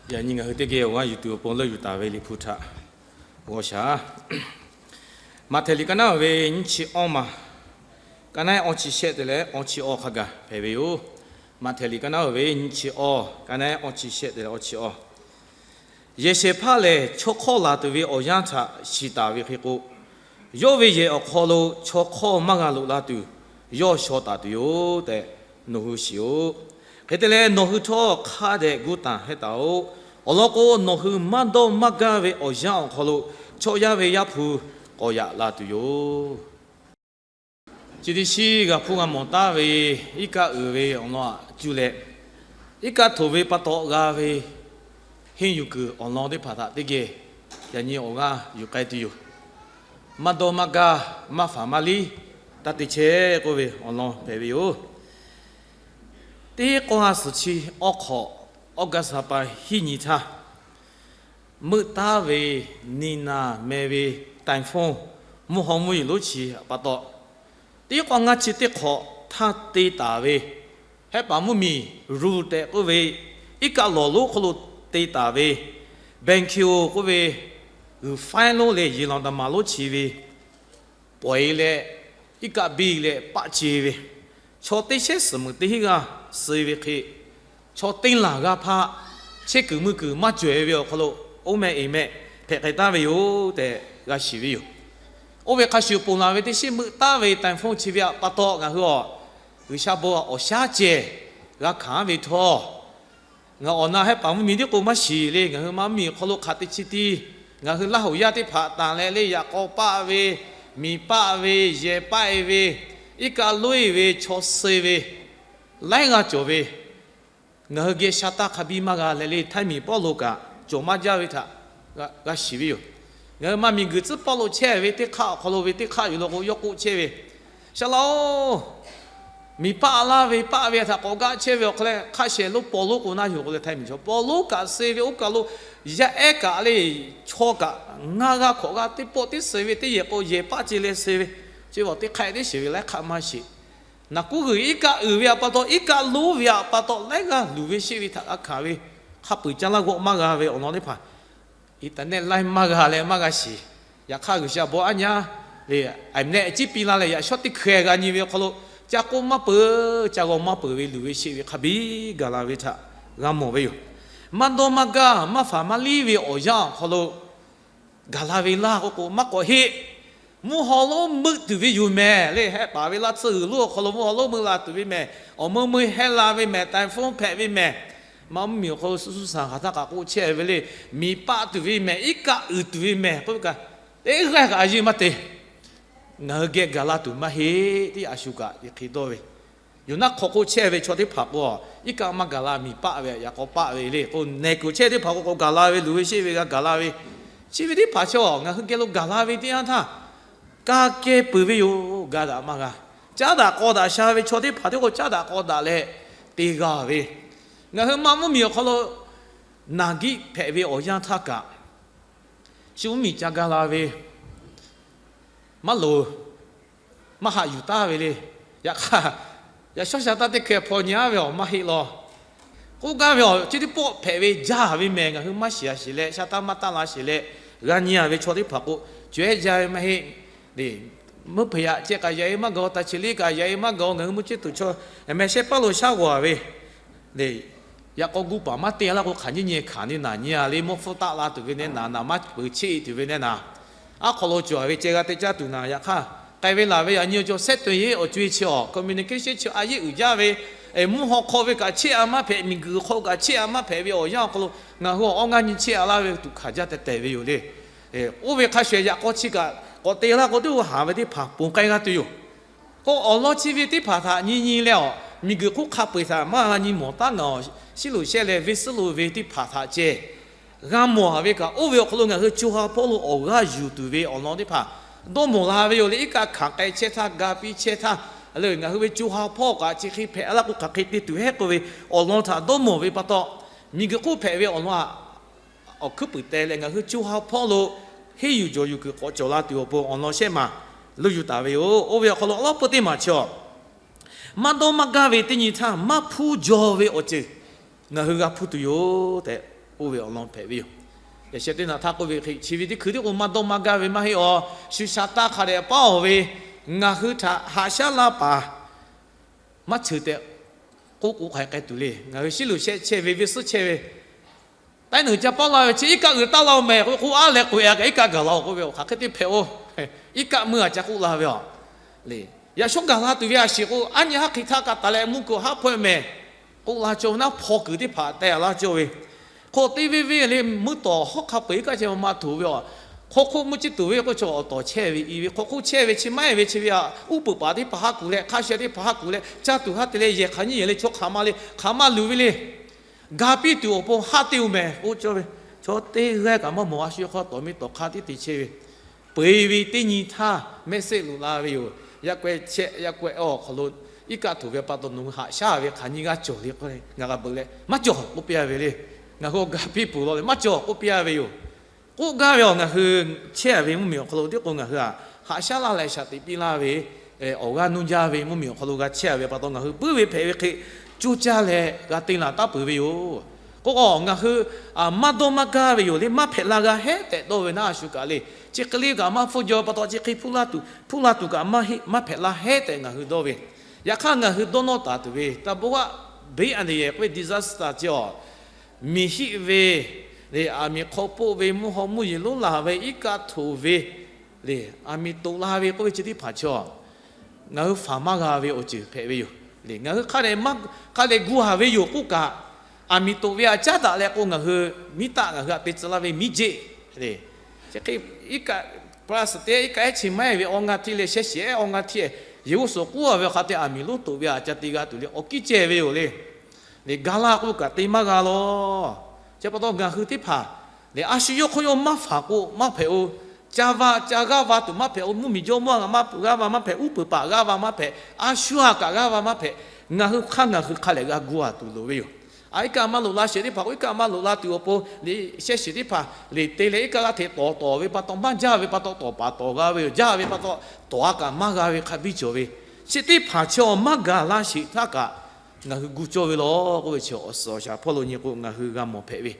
Yaꞈ nyi ngaˬ hui teˇ geh awˬ g'aˇ yuˬ tuˬ awˬ pon leuˆ yuˬ taˍ ve Liꞈ hpu htaꞈ g'aw shaˍ. Maꞈhtehˍ liꞈ ka naˉ ve nyiˇ chi awˇ ma, ka naˉ awˇ chi shehˆ te leh awˇ chi awˇ hk'a gaˬ hpehꞈ ve yoˬ. Maꞈhtehˍ liꞈ ka naˉ ve nyiˇ chi awˇ, ka naˉ awˇ chi shehˆ te leh awˇ chi awˇ. Yehˬ shehˍ hpaˇ lehˬ, chaw hk'awˇ laˬ tuˬ ve awˬ yanˇ htaꞈ shiˍ taˍ ve hk'e k'o, yawˇ ve yehˬ awˬ hk'aw lo chaw hk'awˇ maˇ g'a loꞈ la tuˬ, yawˇ shaw taˍ tuˬ yoˬ tehꞈ nawˬ hui shiˍ-oꞈ. Hk'e te leh, nawˬ hui htawˇ hk'a dehꞈ gu tanˬ hehˉ taˍ-oꞈ. Awˬ lawn k'o, nawˬ hui maˇ dawˇ maˇ gaˇ ve awˬ yanˇ awˬ hk'aw lo chaw yaˇ ve Yaˇ hpu k'awꞈ yaꞈ la tuˬ yoˬ. Chi teˇ shiˉ g'a hpuˇ g'a mawˬ taˉ ve, iˉ kaˆ uiˍ ve awˬ lawn aꞈ cuˇ leh, iˉ kaˆ htoꞈ ve pa taw g'a ve henˇ yuˬ kuiˬ awˬ lawn teˇ hpaˍ htaꞈ teˇ geh yaꞈ nyi awˬ g'aˇ yuˬ k'ai tuˬ yoˬ. Maˇ dawˇ maˇ gaˇ, maˇ faˍ maˇ liˇ, taˇ te chehˇ k'oˆ ve awˬ lawn hpehꞈ ve yoˬ. Teˇ k'awˇ ha suhˍ chi awˇ hk'awꞈ, August ha pa hiˉ nyi htaˇ, meuˆ taˉ ve Nina meh ve typhoon mvuhˇ haw mvuhˇ yeˬ lonˉ chi pa taw, teˇ k'awˇ ngaˇ chi teˇ hk'awꞈ htaˇ te taˍ ve, hehˉ paˍ mvuhˇ miˬ Ru tehꞈ k'oˆ ve iˉ kaˆ lawˬ lonˉ hk'oˆ lo te taˍ ve, Bengkyo k'oˆ ve g'uiˬ faiˉ lonˉ leh yiˬ lawn taˍ maˍ lonˉ chi ve pawˍ-e leh, iˉ kaˆ biˇ leh paˆ ce ve, chaw teˇ shehˉ suhˍ meuˍ teˇ hinˉ g'aˇ suh ve hk'e, chaw teˇ laˬ g'aˇ hpaˆ chehˇ kuiˬ mui kuiˬ maˇ cawˬ-e ve awˬ hk'aw lo, oˇ meh eˍ meh hpehꞈ k'ai taˍ ve yoˬ tehꞈ g'a shiˍ ve yoˬ. Oˇ ve hk'a shuˍ ponˬ laˬ ve teˇ shiˉ meuˆ taˉ ve typhoon chi ve aꞈ pa taw ngaˬ hui awˬ G'uiˬsha bon awˬ shaˉ cehˬ g'a hkanˍ ve htawˇ, ngaˬ awˬ na hehˉ paˍ mvuhˇ miˬ tiˉ k'o maˇ shiˍ le. Ngaˬ hui maˇ mvuhˇ miˬ awˬ hk'aw lo hk'aˬ te chi ti, ngaˬ hui Laˇ hoˍ yaˇ teˇ hpaˍ tanˬ leh le, yaꞈ k'aw paˆ ve, miˬ paˆ ve, yehˬ paˆ-e ve, iˉ kaˆ loˉ-e ve, chaw suh ve, laiˉ g'aˇ cawˬ ve, ngaˬ hui geh sha taˇ hk'a biˇ maˇ g'a leh le, htaiˇ miˬ pawˆ lo kaꞈ cawˬ maˇ jaˇ ve htaꞈ g'a shiˍ ve yoˬ. Ngaˬ hui maˇ miˬguiˬ tcuhˉ pawˆ lo chehˇ ve teˇ hk'aˆ awˬ hk'aw lo ve teˇ hk'aˆ yuˬ lo k'o, yawˇ k'oˆ chehˇ ve, Saˍ laꞈ-oˬ, miˬ paˆ laˇ ve paˆ ve htaꞈ k'awꞈ gaˆ chehˇ ve awˬ hk'aw leh, hk'a shehˍ lo paw lonˉ k'o naˇ yoˬ k'o leh, htaiˇ miˬ chaw paw lonˉ kaꞈ suh ve, oˇ kaˬ lo yaˇ ehˉ kaꞈ le, chaw kaꞈ ngaˇ g'aˇ hkawꞈ g'aˇ teˇ pawˆ tiˉ suh ve, teˇ yehˬ k'o yehˬ paˆ ce leh suh ve, chi ve teˇ hk'aˆ teˇ shiˍ ve laiˉ hk'aˆ maˇ shiˍ. Naˬ kuˉ g'uiˬ iˉ kaˆ uiˍ ve aꞈ pa taw, iˉ kaˆ loˉ ve aꞈ pa taw, laiˉ g'aˇ luˬ ve sheˆ ve htaꞈ g'a hkanˍ ve, hk'a peuˬ caˇ laˇ g'awˆ maˇ g'a ve awˬ lawn teˇ hpaˍ, internet laiˉ maˇ g'a leh maˇ g'a shiˍ. Yaꞈ hk'aˇ, G'uiˬsha bon aˉ nyaˇ le, aˬ meh ciˉ piˇ laˇ leh, yaꞈ shawˉ teˇ hkeh g'a nyi ve awˬ hk'aw lo, ca k'oˆ maˇ peuˬ, ca g'aw maˇ peuˬ ve luˬ ve sheˆ ve hk'a biˇ gaˬ la ve htaꞈ g'a mawˬ ve yoˬ. Maˇ dawˇ maˇ gaˇ, maˇ faˍ maˇ liˇ ve awˬ yanˇ awˬ hk'aw lo gaˬ la ve laˇ k'oˆ k'o, maˇ k'awꞈ heˆ. Mvuhˇ haw lonˉ meuˆ tuˬ ve yoˬ mehˍ le. Hehˆ paˍ ve laˇ tsuhˇ g'uiˬ lonˉ awˬ hk'aw lo mvuhˇ haw lonˉ meuˆ la tuˬ ve mehˍ. Awˬ meuˇ meuˇ hehˆ la ve mehˍ, typhoon hpehꞈ ve mehˍ. Maˇ mvuhˇ miˬ awˬ hk'aw lo suhˍ suhˍ shaˍ hk'aˬ htaˇ kaꞈ k'oˆ chehˇ ve le. Miˬ paˆ tuˬ ve mehˍ, iˉ kaˆ uiˍ tuˬ ve mehˍ k'oˆ ve kaꞈ, teˇ g'aˇ kaꞈ a yeˇ maˇ te. Ngaˬ hui geh gaˬ la tuˬ maˇ heˆ. Teˇ a shu kaꞈ te hk'e dawˇ ve, yoˬ naˉ hk'aw k'oˆ chehˇ ve chaw teˇ hpaˍ k'o, iˉ kaˆ maˇ gaˬ la, miˬ paˆ ve yaꞈ k'aw paˆ ve le k'o, nehˬ kuiˬ chehˇ teˇ hpaˍ k'o, k'awꞈ gaˬ la ve luˬ ve sheˆ ve g'a gaˬ la ve, chi ve teˇ hpaˍ chaw ngaˬ hui geh lo gaˬ la ve teˇ yanˇ htaˇ, ka keh peuˬ ve yoˬ. Ga daꞈ maˇ g'a. Caˉ daꞈ k'aw daꞈ sha ve chaw teˇ hpaˍ teˇ k'o, caˉ daꞈ k'aw daꞈ leh te g'a ve, ngaˬ hui maˇ mvuhˇ miˬ awˬ hk'aw lo naˬ giˆ hpehꞈ ve awˬ yanˇ htaˇ kaꞈ, chi mvuhˇ miˬ ca ga la ve maˇ loˍ, maˇ haꞈ yuˬ taˍ ve le. Yaꞈ hk'aˇ, yaꞈ shawˉ sha taˇ teˇ hkeh hpaw nyi-a ve awˬ maˇ heˆ law. K'oˆ gaˇ ve awˬ chi teˇ pawˆ hpehꞈ ve jaˇ ve mehˍ, ngaˬ hui maˇ shiˍ-a shiˍ leh, sha taˇ maˇ taˇ la shiˍ leh, g'a nyi-a ve chaw teˇ hpaˍ k'o, cawehˇ jaˇ ve maˇ heˆ. Meuˇ hpeꞈ yaꞈ ceh kaꞈ yaꞈ-e maˇ g'a-o, ta chi liˇ kaꞈ yaꞈ-e maˇ g'a-o, ngaˬ hui mvuhˇ ceˇ tuˬ chaw mehˍ shehˇ paˉ lo shaˉ g'awˬ-a ve le. Yaꞈ k'aw gu paˍ maˇ te laˇ k'o, hk'aˬ nyiˇ nyi hkanˍ ne naˍ nyi-a le, mawˇ hpfuhˇ taˆ la tuˬ ve neh naˍ, naˍ maˇ peuˬ cheˆ tuˬ ve neh naˍ, aˉ hk'aw lo cawˬ-a ve ceh g'a te caˇ tuˬ naˍ. Yaꞈ hk'aˇ, k'ai ve laˬ ve yaꞈ nyi awˬ cawˬ ဆက်သွယ်ရေး awˬ co-e chi awˬ, communication chi a yeˆ uiˍ jaˇ ve, mvuhˇ haw hk'aw ve kaꞈ cheˆ-a maˇ hpehꞈ, miˬguiˬ hk'aw kaꞈ cheˆ-a maˇ hpehꞈ ve awˬ yanˇ awˬ hk'aw lo, ngaˬ hui awˬ awˇ ngaˇ nyi cheˆ-a laˇ ve tuꞈ hkanˍ jaˇ tehꞈ tehˬ ve yoˬ le. Oˇ ve hk'a shuˍ yaꞈ k'aw chi kaꞈ k'awꞈ te laˇ k'o, teˇ g'aˇ haˍ ve teˇ hpaˍ ponˬ k'ai g'a tuˬ yoˬ. K'o, awˬ lawn chi ve teˇ hpaˍ htaꞈ nyi nyi leh, awˬ miˬguiˬ hk'oˆ hk'a peu-eˬ htaꞈ maˇ g'a nyi mawˬ taˉ ngaˬ awˬ shiˉ loꞈ shehˇ leh venˇ suhˉ lo ve teˇ hpaˍ htaꞈ ceh g'a mawˬ-a ve kaꞈ, oˇ ve awˬ hk'aw lo ngaˬ hui co ha hpawˇ lo awˬ g'aˇ yuˬ tuˬ ve awˬ lawn teˇ hpaˍ dawˇ mawˬ la ve yoˬ le. Iˉ kaˆ hkanˍ k'ai chehˇ htaˇ, ga piˇ chehˇ htaˇ, a le ngaˬ hui ve co ha hpawˇ kaꞈ chi hk'e hpehꞈ laˇ k'o, hk'aˬ hk'e te tuˬ heˆ k'oˆ ve awˬ lawn htaꞈ dawˇ mawˬ ve pa taw, miˬguiˬ hk'oˆ hpehꞈ ve awˬ lawn htaꞈ awˬ hkuiˉ puiˍ teh leh, ngaˬ hui co ha hpawˇ lo henˇ yuˬ jawˬ yuˬ kuiˬ k'awꞈ cawˬ la tuˬ awˬ pon awˬ lawn shehˆ maˬ leuˆ yuˬ taˍ ve yoˬ. Oˇ ve awˬ hk'aw lo awˬ lawn peuˇ teˇ maˬ chi awˬ, maˇ dawˇ maˇ gaˇ ve teˇ nyi htaˇ, maˇ hpuˇ jaw ve awˬ ceuˬ ngaˬ hui g'a hpuˇ tuˬ yoˬ tehꞈ k'oˆ ve awˬ lawn hpehꞈ ve yoˬ. Yaꞈ sheh teˇ naꞈ htaˇ k'oˆ ve hk'e, chi ve teˇ hkui tiˉ k'o maˇ dawˇ maˇ gaˇ ve maˇ heˆ awˬ. Shu sha taˇ hk'a dehꞈ paˉ-oˬ ve, ngaˬ hui htaꞈ haꞈ shaˉ laˇ paˍ maˇ cheuˬ tehꞈ k'oˆ k'o hk'aˬ hk'e k'ai tuˬ le. Ngaˬ hui shiˉ luˬ shehˆ chehˇ ve, venˇ suhˉ chehˇ ve, taiˉ nuˬ ca paˉ laˇ ve chi iˉ kaˆ uiˍ taˍ laˇ-oˬ mehˍ k'oˆ ve, k'oˆ aˉ leh k'oꞈ-e a kaꞈ iˉ kaˆ gaˬ la-oˬ k'oˆ ve, awˬ hk'aˬ hk'e te hpehꞈ-oˬ. Iˉ kaˆ meuˇ a ca k'oˆ la ve aˬ le. Yaꞈ shawˉ gaˬ la tuˬ ve a shiˍ k'o, aˉ nyi haˉ hk'e htaˇ kaꞈ taˍ leh mvuhˇ kuiˬ haˉ hpawehˇ mehˍ k'oˆ la cawˇ ve naˉ, hpaw kuiˬ teˇ hpaˍ teh laˇ cawˇ ve, hk'aw teˇ venˇ venˇ le meuˇ tawˍ hawˉ hk'a peu-eˬ iˉ kaˆ chehˇ ma ma tuˬ ve aˬ. Hk'aw hk'oˆ mvuhˇ ciˇ tuˬ ve k'o chaw awˬ tawˍ chehˇ ve i ve, hk'aw hk'oˆ chehˇ ve chi maˇ heˆ ve chi ve a, uˉ peunˍ paˍ teˇ hpaˍ haˉ kuˬ leh, hk'a sheh teˇ hpaˍ haˉ kuˬ leh, caˇ tuˬ haˉ te leh, yehˬ hk'aˬ nyiˇ yehˬ le chaw hk'aˬ ma le, hk'aˬ ma luˬ ve le. Ga piˇ tuˬ awˬ pon haˆ te-oˬ mehˍ k'oˆ cawˇ ve, chaw teˇ g'aˇ kaꞈ maˇ mawˬ, a shu hk'aw tawˍ mi tawˍ hk'a tiˉ te chehˇ ve, peu-eˬ ve teˇ nyi htaˇ mehˆ sehˆ loꞈ la ve yoˬ. Yaˇ k'awehˇ chehˇ, yaˇ k'awehˇ awˬ hk'aw lo iˉ kaˆ htoꞈ ve pa taw nawˬ hui haꞈ shaˉ ve hk'aˬ nyiˇ g'aˇ cawˬ le k'oˆ leh, ngaˬ g'a beuꞈ leh, maˇ cawˬ k'oˆ piˇ-a ve le. Ngaˬ hui ga piˇ peuˬ law leh maˇ cawˬ k'oˆ piˇ-a ve yoˬ. K'oˆ gaˇ ve awˬ, ngaˬ hui chehˇ-a ve mvuhˇmiˬ awˬ hk'aw lo tiˉ k'o ngaˬ hui haꞈ shaˉ laˇ leh shaꞈ teꞈ piˇ laˇ ve, awˬ g'aˇ nuˇ jaˇ ve mvuhˇmiˬ awˬ hk'aw lo g'a chehˇ-a ve pa taw, ngaˬ hui puiˉ ve hpehꞈ ve hk'e coˇ caˇ leh g'a te laˬ taˉ peuˬ ve yoˬ. K'o, ngaˬ hui maˇ dawˇ maˇ gaˇ ve yoˬ le, maˇ hpehꞈ la g'a hehˉ tehꞈ dawˇ ve naˉ a shu kaꞈ le. Chi hk'e le kaꞈ maˇ hpfuhˇ jaw pa taw, chi hk'e hpuˇ la tuˬ kaꞈ maˇ heˆ, maˇ hpehꞈ la hehˉ tehꞈ ngaˬ hui dawˇ ve. Yaꞈ hk'aˇ ngaˬ hui dawˇ nawˇ taˍ tuˬ ve taˇ bon g'aˇ beˉ a nehˬ yehˬ k'oˆ ve disaster chi awˬ, miˬ hiˆ ve le, aˬ miˍ hk'aw poˆ ve, mvuhˇ haw mvuhˇ yeˬ lonˉ laˬ ve, iˉ kaˆ htoꞈ ve le, aˬ miˍ toꞈ la ve k'oˆ ve chi teˇ hpaˍ chaw ngaˬ hui faˍ maˇ g'a ve awˬ ceuˬ hpehꞈ ve yoˬ le. Ngaˬ hui hk'a dehꞈ maˇ, hk'a dehꞈ gu haˍ ve yoˬ k'oˆ kaꞈ, aˬ miˍ toꞈ ve a caˉ daꞈ leh k'o, ngaˬ hui miˉ taˆ ngaˬ hui a te tcuh laˇ ve miˉ jeˆ le. Chi hk'e iˉ kaˆ, plastic iˉ kaˆ ehˉ chi maˇ heˆ ve awˬ ngaˇ htiˇ leh shehˇ shiˍ ehˉ awˬ ngaˇ htiˇ, yehˬ g'uˇ suhˍ k'oˆ-a ve hk'a te aˬ miˍ lonˉ toꞈ ve a ca te g'a tuˬ le, awˬ kiˉ ceh ve yoˬ le. Le ga laˇ k'oˆ kaꞈ te maˇ g'a law. Chi pa taw ngaˬ hui teˇ hpaˍ le, a shu yawˇ hk'oˆ yawˇ maˇ faˍ k'o maˇ hpehꞈ-oˬ. Ca va ca g'aˇ va tuˬ maˇ hpehꞈ-oˬ. Mvuhˇmiˬ jawˇmawˇ g'aˇ maˇ g'aˇ va maˇ hpehꞈ, uˉ peunˍ paˍ g'aˇ va maˇ hpehꞈ, a shu a kaꞈ g'aˇ va maˇ hpehꞈ. Ngaˬ hui hk'aˇ ngaˬ hui hk'a lehˬ g'a gu-a tuˬ loˍ ve yoˬ. A iˉ kaˆ maˇ loꞈ la sheˍ teˇ hpaˍ k'o, iˉ kaˆ maˇ loꞈ la tuˬ awˬ pon le, shehˇ shiˍ teˇ hpaˍ le te leh iˉ kaˆ g'aˇ hteꞈ tawˍ tawˍ ve pa taw, maˇ jaˇ ve pa taw tawˍ paˍ tawˍ g'a ve yoˬ. Jaˇ ve pa taw tawˍ a kaꞈ maˇ g'a ve hk'a biˇ cawˬ ve. Chi teˇ hpaˍ chi awˬ maˇ gaˬ la sheˍ htaˇ kaꞈ ngaˬ hui gu cawˇ ve law k'oˆ ve chi awˬ suhˍ awˬ shaˍ hpawˇ lo nyi k'o, ngaˬ hui g'a mawˬ hpehꞈ ve.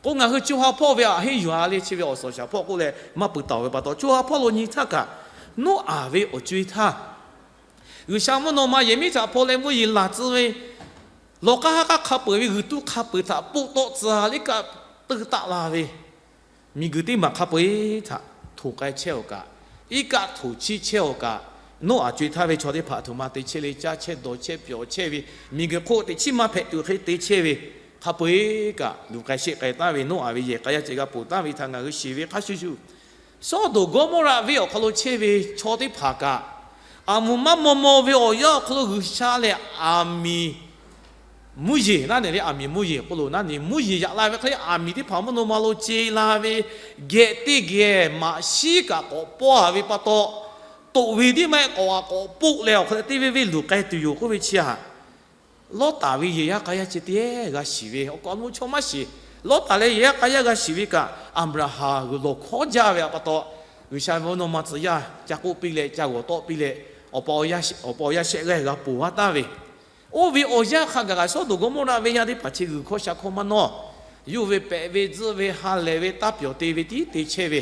K'o ngaˬ hui co ha hpawˇ ve aꞈ heˆ yuˬ-a le, chi ve awˬ suhˍ awˬ shaˍ hpawˇ k'oˆ leh maˇ pui taˍ ve pa taw, co ha hpawˇ lo nyi htaˇ kaꞈ, Noˉaꞈ ve awˬ co-e htaˇ, G'uiˬsha mvuhˇ naw ma yehˬ miˉ htaꞈ hpaw leh mvuhˇ yeˬ laˬ tcuh ve, lawˬ k'aˉ haˉ k'aˉ hk'a peu-eˬ ve g'uiˬ tuˇ hk'a peu-eˬ htaꞈ poˆ tawˆ tcuh-a le, iˉ kaˆ teuˇ taˆ la ve, miˬguiˬ teˇ maˬ hk'a peu-eˬ htaꞈ htoꞈ k'ai chehˇ-oˬ kaꞈ, iˉ kaˆ htoꞈ chiˇ chehˇ-oˬ kaꞈ, Noˉaꞈ co-e htaˇ ve chaw teˇ hpaˍ htoꞈ ma te chehˇ le, caˇ chehˇ dawˬ chehˇ pyawˬ chehˇ ve, miˬguiˬ hk'oˆ teꞈ chiˉ maˇ hpehꞈ tuˬ hk'e te chehˇ ve, hk'a peu-eˬ kaꞈ luˬ k'ai sheˆ k'ai taˍ ve Noˉaꞈ ve yehˬ k'a yaˇ ceh g'a ponˬ taˍ ve htaꞈ ngaˬ hui shiˍ ve hk'a shuˍ shuˍ, Sawˉdonˍ Gawˇmawˇraꞈ venˇ awˬ hk'aw lo chehˇ ve chaw teˇ hpaˍ kaꞈ, aˬ moˍ maˇ maw maw ve awˬ yanˇ awˬ hk'aw lo G'uiˬsha lehˬ aˬ miˍ mvuhˇ yeˬ naˉ ne le, aˬ miˍ mvuhˇ yeˬ k'oˆ lo naˉ ne, mvuhˇ yeˬ yaꞈ la ve hk'e le, aˬ miˍ teˇ hpaˍ mvuhˇ naw ma lo ce la ve, geh teˇ geh maꞈ shiˉ kaꞈ k'awꞈ pawˇ-a ve pa taw, toꞈ ve tiˉ maˇ heˆ, k'awꞈ k'awꞈ poˆ leh awˬ hk'aw lo teˇ venˇ venˇ luˬ k'ai tuˬ yoˬ k'oˆ ve chi htaꞈ Lawˇtaˍ ve yehˬ yaˇ k'a yaˇ ceh tiˉ g'a shiˍ ve, awˬ kaꞈ awˬ nu chaw maˇ shiˍ. Lawˇtaˍ leh yehˬ yaˇ k'a yaˇ g'a shiˍ ve kaꞈ, Aˍbraˍhanˍ g'uiˬ lawˬ hkawˉ jaˇ ve pa taw, G'uiˬsha ve mvuhˇ naw ma tcuh yaˇ ca k'oˆ piˇ leh ca g'awˬ tawˆ piˇ leh, awˬ pa awˬ yanˇ shehˆ g'aˇ g'a ponˬ haˉ taˍ ve, oˇ ve awˬ yanˇ hk'a gaˬ kaꞈ Sawˉdonˍ Gawˇmawˇraꞈ venˇ yaˇ teˇ hpaˍ chi g'uiˬ hkawˇ sha hkawˇ maˇ nawˇ, yuˇ ve pehꞈ ve tzuhˆ ve ha lehˬ ve taˇ pyawˬ te ve tiˉ te chehˇ ve,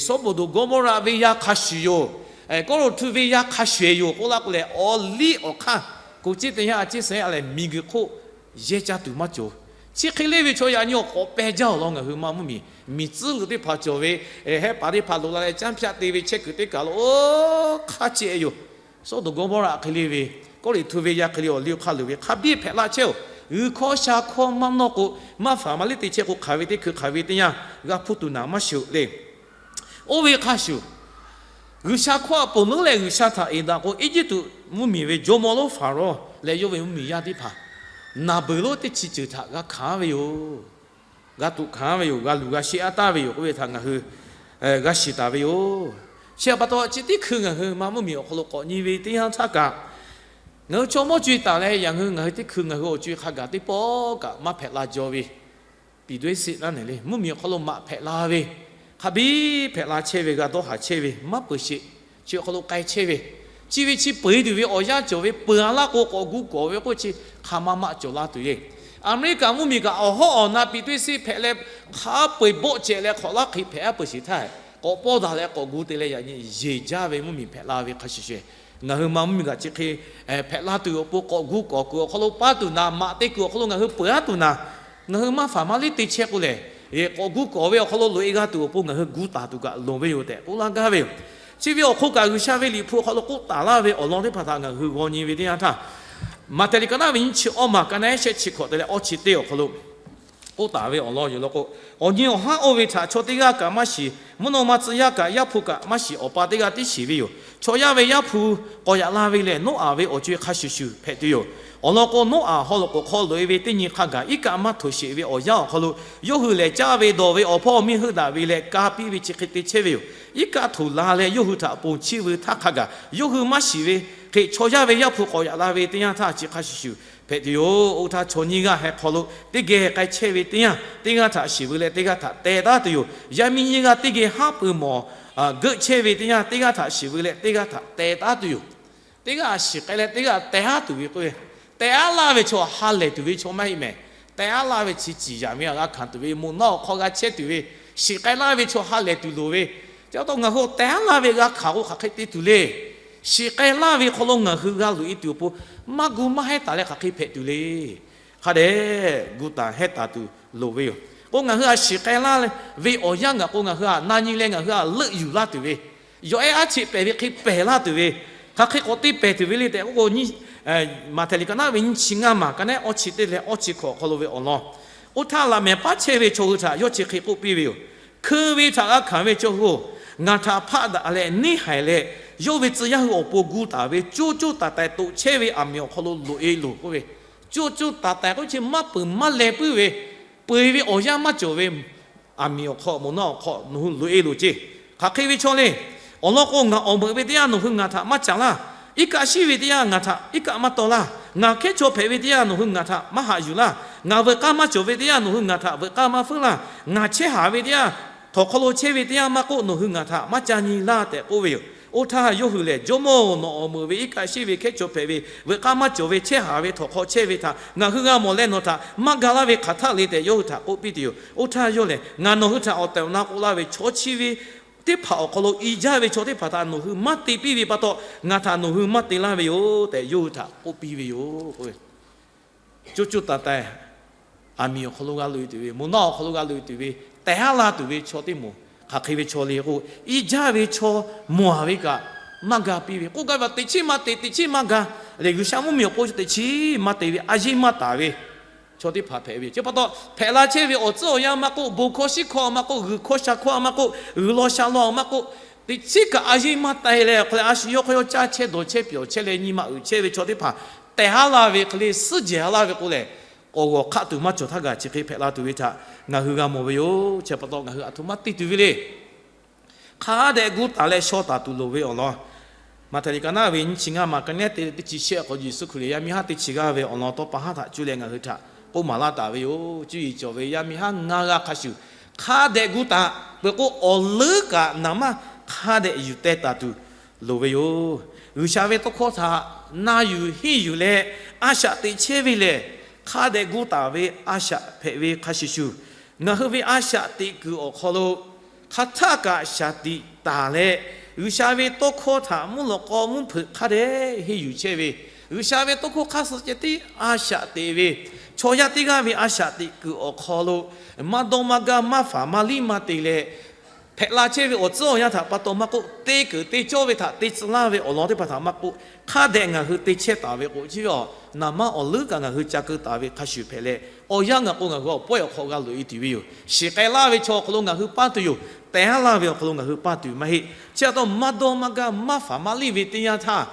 Sawˉdonˍ Gawˇmawˇraꞈ venˇ yaˇ hk'a shuˍ yoˬ, Kawˇrenˍhtuˆ venˇ yaˇ hk'a shuˍ yoˬ k'oˆ laˇ k'o leh, awˬ liˇ awˬ hk'aˇ ko ciˉ teˇ yanˇ a ciˉ suh-e leh miˬguiˬ hk'oˆ yehˇ caˇ tuˬ maˇ cawˬ. Chi hk'e le ve chaw yaꞈ nyi awˬ k'awꞈ peh jaˇ-oˬ law. Ngaˬ hui ma mvuhˇmiˬ miˬ tcuhˉ luꞈ teˇ hpaˍ cawˬ ve, hehˉ paˍ teˇ hpaˍ loꞈ la leh canˇ hpaˇ te ve chehˇ kuiˬ teˇ kaˬ lo oˇ hk'aˇ ceh yoˬ. Sawˉdonˍ Gawˇmawˇraꞈ hk'e le ve, Kawˇrenˍhtuˆ venˇ yaˇ hk'e le awˬ liˇ awˬ hk'aˇ luˬ ve hk'a biˇ hpehꞈ la chehˇ-oˬ. G'uiˬ hkawˇ sha hkawˇ maˇ nawˇ k'o, maˇ faˍ maˇ liˇ te chehˇ k'o, hk'aˬ ve teˇ hkui hk'aˬ ve teˇ yanˇ g'a hpuˇ tuˬ naˍ maˇ shiˍ-oˬ le. Oˇ ve hk'a shuˍ, G'uiˬsha hkawˇ a ponˬ leuˉ leh G'uiˬsha htaꞈ eˍ daꞈ k'o, Eˇjiˇtuꞈ mvuhˇmiˬ ve jawˇmawˇ lonˉ Hpaˍrawˇ leh yawˇ ve mvuhˇmiˬ yaˇ teˇ hpaˍ naˬ beuˬ lonˉ teˇ chi ceuˬ htaꞈ g'a hkanˍ ve yoˬ. G'a tuꞈ hkanˍ ve yoˬ. G'a luˬ g'a sheˆ-a taˍ ve yoˬ k'oˆ ve htaꞈ ngaˬ hui g'a shiˍ taˍ ve yoˬ. Chi pa taw chi teˇ hkui ngaˬ hui ma mvuhˇmiˬ awˬ hk'aw lo k'awꞈ nyi ve teˇ yanˇ htaˇ kaꞈ, ngaˬ hui chaw mawˇ co-e taˍ leh, yaꞈ nyi ngaˬ hui teˇ hkui ngaˬ hui awˬ co-e hk'a gaˬ teˇ pawˆ kaꞈ maˇ hpehꞈ la jaw ve, piˍ dawˇ-e seˆ naˉ ne le, mvuhˇmiˬ awˬ hk'aw lo maꞈ hpehꞈ la ve, hk'a biˇ hpehꞈ la chehˇ ve, g'a dawˇ haˍ chehˇ ve, maˇ peuˬ sheˍ. Chi awˬ hk'aw lo k'ai chehˇ ve, chi ve chi peu-eˬ tuˬ ve awˬ yanˇ cawˬ ve, peuˬ-a laˇ k'o k'awꞈ gu kawꞈ ve k'oˆ chi hk'a ma maꞈ cawˬ la tuˬ yoˬ. Aˍmeˍriˆkaˍ mvuhˇmiˬ kaꞈ awˬ hawˉ awˬ na piˇ teˇ seˉ hpehꞈ leh, hk'a peu-eˬ bawˆ cehˬ leh hk'awꞈ laˇ hk'e hpehꞈ aˉ peuˬ sheˍ htaˇ, k'awꞈ pawˇ daꞈ leh k'awꞈ gu te leh yaꞈ nyi yeˬ jaˇ ve mvuhˇmiˬ hpehꞈ la ve hk'a shuˍ shuˍ, ngaˬ hui ma mvuhˇmiˬ kaꞈ chi hk'e hpehꞈ la tuˬ awˬ pon k'awꞈ gu k'awꞈ kuiˬ awˬ hk'aw lo paˇ tuˬ naˍ, maꞈ te kuiˬ awˬ hk'aw lo ngaˬ hui peuˬ aˉ tuˬ naˍ, ngaˬ hui maˇ faˍ maˇ liˇ te chehˇ k'o lehˬ, k'awꞈ gu k'awꞈ ve awˬ hk'aw lo loꞈ-e g'a tuˬ awˬ pon ngaˬ hui gu taˍ tuˬ kaꞈ loˍ ve yoˬ tehꞈ k'oˆ laˇ gaˇ ve yoˬ. Chi ve awˬ hk'oˆ kaꞈ G'uiˬsha ve liꞈ hpu awˬ hk'aw lo k'oˆ taˍ laˇ ve awˬ lawn teˇ hpaˍ htaꞈ ngaˬ hui g'aw nyi ve teˇ yanˇ htaˇ, Maꞈhtehˍ liꞈ ka naˉ ve nyiˇ chi awˇ maˬ ka naˉ shehˆ chi hkawꞈ te leh awˇ chi teˇ awˬ hk'aw lo k'oˆ taˍ ve awˬ lawn yoˬ law k'o, awˬ nyi awˬ haˉ oˇ ve htaꞈ chaw teˇ g'aˇ kaꞈ maˇ shiˍ, mvuhˇ naw ma tcuh yaˇ kaꞈ yaˇ hpu kaꞈ maˇ shiˍ, Awˬ pa teˇ g'aˇ tiˉ shiˍ ve yoˬ. Chaw yaˇ ve Yaˇ hpu k'awꞈ yaꞈ la ve lehˬ, Noˉaꞈ ve awˬ co-e hk'a shuˍ shuˍ hpehꞈ tuˬ yoˬ. Awˬ lawn k'o, Noˉaꞈ haw loꞈ k'oˍ hk'aw loꞈ-e ve teˇ nyi hk'a gaˬ iˉ kaˆ maˇ htoꞈ sheˍ ve awˬ yanˇ awˬ hk'aw lo, yawˇ hui lehˬ caˇ ve dawˬ ve awˬ hpawˇ miˇ heuˆ daꞈ ve leh ka piˇ ve chi hk'e te chehˇ ve yoˬ. Iˉ kaˆ htoꞈ la leh yawˇ hui htaꞈ ponˬ chiˇ veu htaˇ hk'a gaˬ yawˇ hui maˇ shiˍ ve hk'e, chaw yaˇ ve Yaˇ hpu k'awꞈ yaꞈ la ve teˇ yanˇ htaˇ chi hk'a shuˍ shuˍ hpehꞈ tuˬ yoˬ. Oˇ htaˇ chaw nyiˇ g'aˇ heh hk'aw lo teˇ geh k'ai chehˇ ve teˇ yanˇ, teˇ g'aˇ htaꞈ shiˍ veu leh teˇ g'aˇ htaꞈ teh taˉ tuˬ yoˬ. Yaˇ miˇ nyiˇ g'aˇ teˇ geh haˉ pui mawˬ geuˆ chehˇ ve teˇ yanˇ, teˇ g'aˇ htaꞈ shiˍ veu leh teˇ g'aˇ htaꞈ teh taˉ tuˬ yoˬ. Teˇ g'aˇ shiˍ k'ai leh teˇ g'aˇ teh haˉ tuˬ ve k'o, teh haˉ laˇ ve chaw ha lehˬ tuˬ ve chaw maˇ heˆ mehˍ. Teh haˉ laˇ ve chi ciˍ yaˍ ve g'a hkanˍ tuˬ ve, moˬ naˆ awˬ hk'aw g'a chehˇ tuˬ ve, shiˍ k'ai laˇ ve chaw ha lehˬ tuˬ loˍ ve. Chi pa taw ngaˬ hui teh haˉ laˇ ve g'a hkanˍ k'o hk'aˬ hk'e te tuˬ le. Shiˍ k'ai laˇ ve hk'aw lo ngaˬ hui g'a loꞈ-e tuˬ awˬ pon maˇ gu maˇ heˉ taˍ leh hk'aˬ hk'e hpehꞈ tuˬ le. Hk'a dehꞈ gu taˍ heˉ taˍ tuˬ loˍ ve yoˬ. K'o ngaˬ hui htaꞈ shiˍ k'ai laˇ ve awˬ yanˇ gaˬ k'o, ngaˬ hui htaꞈ na nyi leh ngaˬ hui htaꞈ leuˆ yuˬ laˇ tuˬ ve, yawˬ ehˉ aˉ cheꞈ pehˬ ve hk'e pehˬ laˇ tuˬ ve, hk'aˬ hk'e k'awꞈ te pehˬ tuˬ ve le tehꞈ k'oˆ k'o, Maꞈhtehˍ liꞈ ka naˉ ve nyiˇ chi ngaˇ maˬ ka naˉ awˇ chi teˇ leh awˇ chi hkawꞈ awˬ hk'aw lo ve awˬ lawn, oˇ htaˇ laꞈ mehˍ paˉ chehˇ ve chaw hui htaꞈ yawˇ chi hk'e k'oˆ piˇ ve yoˬ. Hkeu ve htaꞈ g'a hkanˍ ve chaw hui-oˬ, ngaˬ htaꞈ hpaˆ daꞈ leh neˇ haiˬ leh, yawˇ ve tcuh yaˇ hui awˬ pon gu taˍ ve coˇ coˇ taiˍ taiˍ toꞈ chehˇ ve aˬ miˍ awˬ hk'aw lo loꞈ-e loˬ k'oˆ ve, coˇ coˇ taiˍ taiˍ k'oˆ chi maˇ peuˬ maˇ leh puiˉ ve, peu-eˬ ve awˬ yanˇ maˇ cawˬ ve aˬ miˍ awˬ hk'aw, moˬ naˆ awˬ hk'aw nawˬ hui loꞈ-e loˬ ceˇ. Hk'aˬ hk'e ve chaw le. Awˬ lawn k'o, ngaˬ awˬ meuꞈ ve teˇ yanˇ nawˬ hui ngaˬ htaꞈ maˇ caˍ laˇ. Iˉ kaˆ shiˉ ve teˇ yanˇ ngaˬ htaꞈ iˉ kaˆ maˇ taw laˇ. Ngaˬ hkehˉ chaw hpehꞈ ve teˇ yanˇ nawˬ hui ngaˬ htaꞈ maˇ haꞈ yuˬ laˇ. Ngaˬ veuꞈ k'aˇ maˇ cawˬ ve teˇ yanˇ nawˬ hui ngaˬ htaꞈ veuꞈ k'aˇ maˇ feuˉ laˇ. Ngaˬ chehˇ haˍ ve teˇ yanˇ, htawnˍ hk'aw lo chehˇ ve teˇ yanˇ maˇ k'oˆ, nawˬ hui ngaˬ htaꞈ maˇ ca nyi laˇ tehꞈ k'oˆ ve yoˬ. Oˇ htaˇ yawˇ hui lehˬ, Jawˇmawˇ-oˬ, nawˬ awˬ meuꞈ ve iˉ kaˆ shiˉ ve hkehˉ chaw hpehꞈ ve, veuꞈ k'aˇ maˇ cawˬ ve chehˇ haˍ ve htawnˍ hk'aw chehˇ ve htaꞈ ngaˬ hui g'a mawˬ leh nawˬ htaꞈ maˇ ga laˇ ve hk'aˬ htaˆ le tehꞈ yawˇ hui htaꞈ k'oˆ piˇ tuˬ yoˬ. Oˇ htaˇ yawˇ lehˬ, Ngaˬ nawˬ hui htaꞈ awˬ tehˬ awˬ na k'oˆ laˇ ve, chaw chi ve teˇ hpaˍ awˬ hk'aw lo i jaˇ ve chaw teˇ hpaˍ htaꞈ nawˬ hui maˇ te piˇ ve pa taw, ngaˬ htaꞈ nawˬ hui maˇ te laˇ ve yoˬ tehꞈ yawˇ hui htaꞈ k'oˆ piˇ ve yoˬ. Coˇ coˇ taiˍ taiˍ aˬ miˍ awˬ hk'aw lo g'a loꞈ-e tuˬ ve, moˬ naˆ awˬ hk'aw lo g'a loꞈ-e tuˬ ve, teh haˉ laˇ tuˬ ve chaw teˇ moˍ hk'aˬ hk'e ve chaw le k'o, i jaˇ ve chaw mawˬ-a ve kaꞈ maˇ ga piˇ ve k'oˆ gaˇ ve, teꞈ chiˉ maˇ te, teꞈ chiˉ maˇ ga lehˬ, G'uiˬsha mvuhˇmiˬ awˬ pon teꞈ chiˉ maˇ te ve, a yeˇ maˇ taˍ ve chaw teˇ hpaˍ hpehꞈ ve yoˬ. Chi pa taw, hpehꞈ la chehˇ ve awˬ tcuhˉ awˬ yanˇ maˇ k'oˆ, bon hkawˇ shiˉ hkawˇ maˇ k'oˆ, g'uiˬ hkawˇ sha hkawˇ maˇ k'oˆ, g'uiˬ law sha law maˇ k'oˆ, teꞈ chiˉ kaꞈ a yeˇ maˇ taˍ leh, awˬ hk'aw leh a shu yawˇ hk'aw yawˇ caˇ chehˇ dawˬ chehˇ pyawˬ chehˇ leh nyi ma uiˍ chehˇ ve chaw teˇ hpaˍ teh haˉ laˇ ve hk'e le, suhˉ jehˬ laˇ ve k'o lehˬ, k'awꞈ g'awˬ hk'aˆ tuˬ maˇ cawˬ htaˇ gaˬ chi hk'e hpehꞈ la tuˬ ve htaꞈ ngaˬ hui g'a mawˬ ve yoˬ. Chi pa taw ngaˬ hui aˬ htoꞈ ma te tuˬ ve le. Hk'a dehꞈ gu taˍ leh shaw taˍ tuˬ loˍ ve awˬ lawn, Maꞈhtehˍ liꞈ ka naˉ ve nyiˇ chi ngaˇ maˬ ka naˉ te teˇ chi shehˆ awˬ hk'aw Yeˍsuˆ Hkriꞈ yaˇ miˇ haˉ teˇ chi g'aˇ ve awˬ lawn tawˇ pa haˉ htaꞈ cuˇ leh ngaˬ hui htaꞈ k'oˆ maˍ laˇ taˍ ve yoˬ. Cuˇ yiˍ cawˬ ve yaˇ miˇ haˉ ngaˇ g'aˇ hk'a shuˍ, hk'a dehꞈ gu taˍ peuˬ k'o, awˬ leuˉ kaꞈ naˍ manˇ hk'a dehꞈ yuˬ teh taˍ tuˬ loˍ ve yoˬ. G'uiˬsha ve tawˇ hkawˇ htaꞈ na yuˬ henˇ yuˬ leh a shaꞈ teꞈ chehˇ ve lehˬ, hk'a dehꞈ gu taˍ ve a shaꞈ hpehꞈ ve hk'a shuˍ shuˍ, ngaˬ hui ve a shaꞈ teꞈ kuiˬ awˬ hk'aw lo hk'aˬ htaˆ kaꞈ shaˍ tiꞈ taˍ leh, G'uiˬsha ve tawˇ hkawˇ htaꞈ mvuhˇ lawꞈ k'aw mvuhˇ hpeuꞈ hk'a dehꞈ henˇ yuˬ chehˇ ve, G'uiˬsha ve tawˇ hkawˇ hk'aˇ suh ceh tiˉ a shaꞈ teꞈ ve, chaw yaˇ teˇ g'aˇ ve a shaꞈ teꞈ kuiˬ awˬ hk'aw lo maˇ dawˇ maˇ gaˇ maˇ faˍ maˇ liˇ maˇ te leh, hpehꞈ la chehˇ ve awˬ tcuhˉ awˬ yanˇ htaꞈ pa taw maˇ k'oˆ, te keunˍ te cawˇ ve htaꞈ te tcuh laˇ ve awˬ lawn teˇ hpaˍ htaꞈ maˇ k'oˆ, hk'a dehꞈ ngaˬ hui te chehˇ taˍ ve k'o, chi ve awˬ naˍ manˇ awˬ leuˉ kaꞈ ngaˬ hui ca keu taˍ ve hk'a shuˍ hpehꞈ leh, awˬ yanˇ ngaˬ k'o ngaˬ hui awˬ pawehˇ awˬ hk'aw g'a loꞈ-e tuˬ ve yoˬ. Shiˍ k'ai laˇ ve chaw awˬ hk'aw lo ngaˬ hui paˇ tuˬ yoˬ. Teh haˉ laˇ ve awˬ hk'aw lo ngaˬ hui paˇ tuˬ maˇ heˆ. Chi pa taw maˇ dawˇ maˇ gaˇ maˇ faˍ maˇ liˇ ve teˇ yanˇ htaˇ,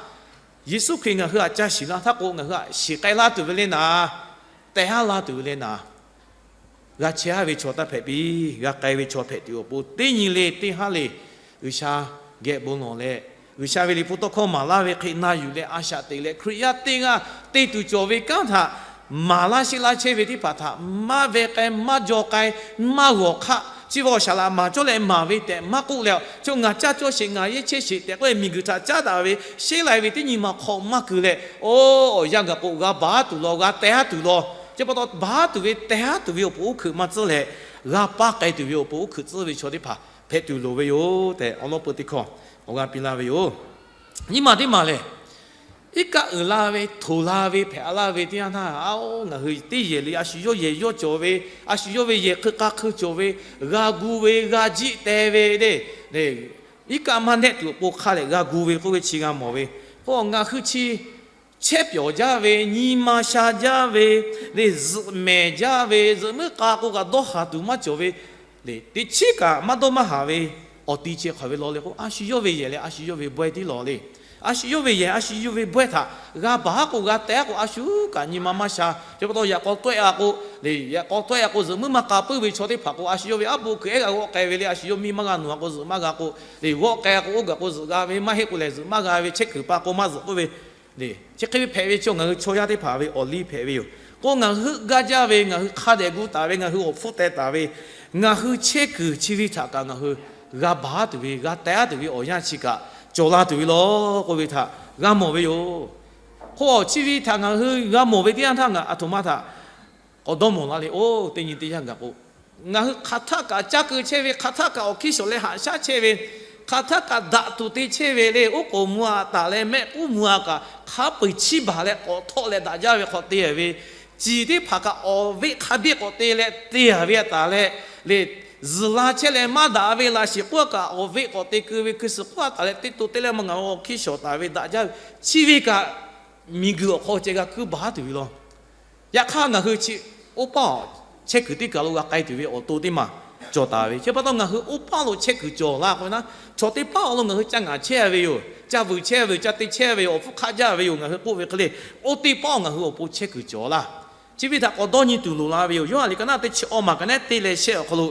Yeˍsuˆ Hkriꞈ ngaˬ hui htaꞈ ca shiˍ laˇ htaˇ k'o, ngaˬ hui htaꞈ shiˍ k'ai laˇ tuˬ ve le naˍ, teh haˉ laˇ tuˬ ve le naˍ, g'a chehˇ haˉ ve chaw taˇ hpehꞈ piˇ. G'a k'ai ve chaw hpehꞈ tuˬ awˬ pon teˇ nyi le teˇ haˉ le G'uiˬsha geh bon lawˬ leh, G'uiˬsha ve liꞈ hpu tawˇ hkawˇ maˍ laˇ ve hk'e na yuˬ leh a shaꞈ teꞈ leh, Hkriꞈ yaˇ teˇ g'aˇ te tuˬ cawˬ ve kanˉ htaꞈ maˍ laˇ sheˆ laˇ chehˇ ve teˇ hpaˍ htaꞈ maˇ veh k'ai maˇ jaw k'ai maˇ g'awˬ hk'aˆ, chi ve awˬ shaˍ laꞈ maˍ cawˇ leh maˍ ve tehꞈ maˇ k'oˆ leh, chaw ngaˬ caˇ cawˇ sheˍ ngaˬ yeˇ chehˇ sheˍ tehꞈ k'oˆ leh, miˬguiˬ htaꞈ caˉ daꞈ ve sheˉ lai ve teˇ nyi ma hk'aw maˇ keu leh, oˇ awˬ yanˇ gaˬ k'o g'a baˬ tuˬ law, g'a teh haˉ tuˬ law, Chi pa taw, baˬ tuˬ ve, teh haˉ tuˬ ve awˬ pon uˉ hkeuꞈ maˇ tcuhˉ leh, g'a paˇ k'ai tuˬ ve awˬ pon uˉ hkeuꞈ tcuhˉ ve chaw teˇ hpaˍ hpehꞈ tuˬ loˍ ve yoˬ tehꞈ, awˬ lawn peu teˇ hkawˇ awˬ g'aˇ piˇ laˇ ve yoˬ. Nyiˇ maˬ teˇ maˬ lehˬ, iˉ kaˆ uiˍ la ve, htoꞈ la ve, hpehꞈ laˇ ve teˇ yanˇ htaˇ, a, ngaˬ hui teˇ yehˬ le, a shu yawˇ yehˬ yawˇ cawˬ ve, a shu yawˇ ve yehˬ hk'e k'a hk'e cawˬ ve, g'a gu ve, g'a jiˆ teh ve le, iˉ kaˆ maˇ nehˆ tuˬ awˬ pon hk'a lehˬ g'a gu ve k'oˆ ve chi g'a mawˬ ve. K'o ngaˬ hui chi chehˇ pyawˬ jaˇ ve, nyi ma sha jaˇ ve, le zuhꞈ mehˍ jaˇ ve, zuhꞈ muiˉ k'a k'o kaꞈ dawˇ haˍ tuˬ maˇ cawˬ ve, le teꞈ chiˉ kaꞈ maˇ dawˇ maˇ haˍ ve, awˬ ti chi hk'aˬ ve law le k'o, a shu yawˇ ve yehˬ leh a shu yawˇ ve bawehˇ tiˉ lawˬ le. A shu yawˇ ve yehˬ, a shu yawˇ ve bawehˇ htaꞈ g'a baˬ haˉ k'o, g'a teh haˉ k'o, a shu kaꞈ nyi ma maˇ sha. Chi pa taw yaꞈ k'aw tawˆ-e a k'o, le yaꞈ k'aw tawˆ-e a k'o, zuhꞈ muiˉ maˇ k'a puiˉ ve chaw teˇ hpaˍ k'o, a shu yawˇ ve aˉ poꞈ kuiˬ ehˉ g'a g'awˆ k'ai ve le, a shu yawˇ miˇ maˇ g'a nawˬ a k'o, zuhꞈ maˇ g'a k'o, le g'awˆ k'ai a k'o, oˇ gaˬ k'o zuhꞈ g'a ve, maˇ heˆ k'o lehˬ zuhꞈ maˇ g'a ve, chehˇ kuiˬ pa k'o maˇ zuhꞈ k'oˆ ve, le chi hk'e ve hpehꞈ ve chi ngaˬ hui chaw yaˇ teˇ hpaˍ ve awˬ liˇ hpehꞈ ve yoˬ. K'o ngaˬ hui heuˆ gaˇ jaˇ ve, ngaˬ hui hk'a dehꞈ gu taˍ ve, ngaˬ hui awˬ hpfuhˇ teh taˍ ve, ngaˬ hui chehˇ kuiˬ chi ve htaꞈ kaꞈ ngaˬ hui g'a baˬ tuˬ ve, g'a teh tuˬ ve awˬ yanˇ chi kaꞈ cawˬ la tuˬ ve law k'oˆ ve htaꞈ g'a mawˬ ve yoˬ. K'o chi ve htaꞈ ngaˬ hui g'a mawˬ ve teˇ yanˇ htaˇ ngaˬ aˬ htoꞈ ma htaꞈ k'awꞈ dawˇ mawˬ la le. Oˇ teˇ nyi teˇ yanˇ gaˬ k'o, ngaˬ hui hk'aˬ htaˆ kaꞈ caˇ keu chehˇ ve, hk'aˬ htaˆ kaꞈ awˬ hkiˇ shawˍ leh haꞈ shaˉ chehˇ ve, hk'aˬ htaˆ kaꞈ daꞈ tuˬ te chehˇ ve le, oˉ k'oˍ mvuh a taˍ leh mehˆ k'uˉ mvuh a kaꞈ hk'a peu-eˬ chiˇ baˬ leh k'awꞈ htawˆ leh daꞈ jaˇ ve hk'awꞈ te ve, ciˬ teˇ hpaˍ kaꞈ awˬ veˆ hk'a biˇ k'awꞈ te leh te a ve a taˍ leh, le zuhˬ la chehˇ leh maˇ daꞈ ve laꞈ shiˍ k'oˆ a kaꞈ awˬ veˆ k'awꞈ te keu ve, keu suhˍ k'oˆ a taˍ leh te to te leh maˇ ngaˬ awˬ hkiˇ shawˍ taˍ ve daꞈ jaˇ ve, chi ve kaꞈ miˬguiˬ awˬ hk'aw ceh g'a kuiˉ baˬ tuˬ ve law. Yaꞈ hk'aˇ ngaˬ hui chi oˇ paˆ chehˇ kuiˬ teˇ kaˬ lo g'a k'ai tuˬ ve awˬ to teˇ maˬ cawˬ taˍ ve. Chi pa taw ngaˬ hui oˇ paˆ lo chehˇ kuiˬ cawˬ laˇ k'oˆ ve naˉ, chaw teˇ paˆ awˬ lo ngaˬ hui ca ngaˍ chehˇ ve yoˬ, ca vuiˬ chehˇ ve yoˬ, ca te chehˇ ve yoˬ, awˬ hpfuhˇ hk'aˆ jaˇ ve yoˬ, ngaˬ hui k'oˆ ve hk'e le, oˇ teˇ paˆ ngaˬ hui awˬ pon chehˇ kuiˬ cawˬ laˇ. Chi ve htaꞈ k'awꞈ dawˇ nyi tuˬ loˍ la ve yoˬ. Yawˇ a liꞈ ka naˆ teˇ chi awˇ maˬ ka naˉ te leh shehˆ awˬ hk'aw lo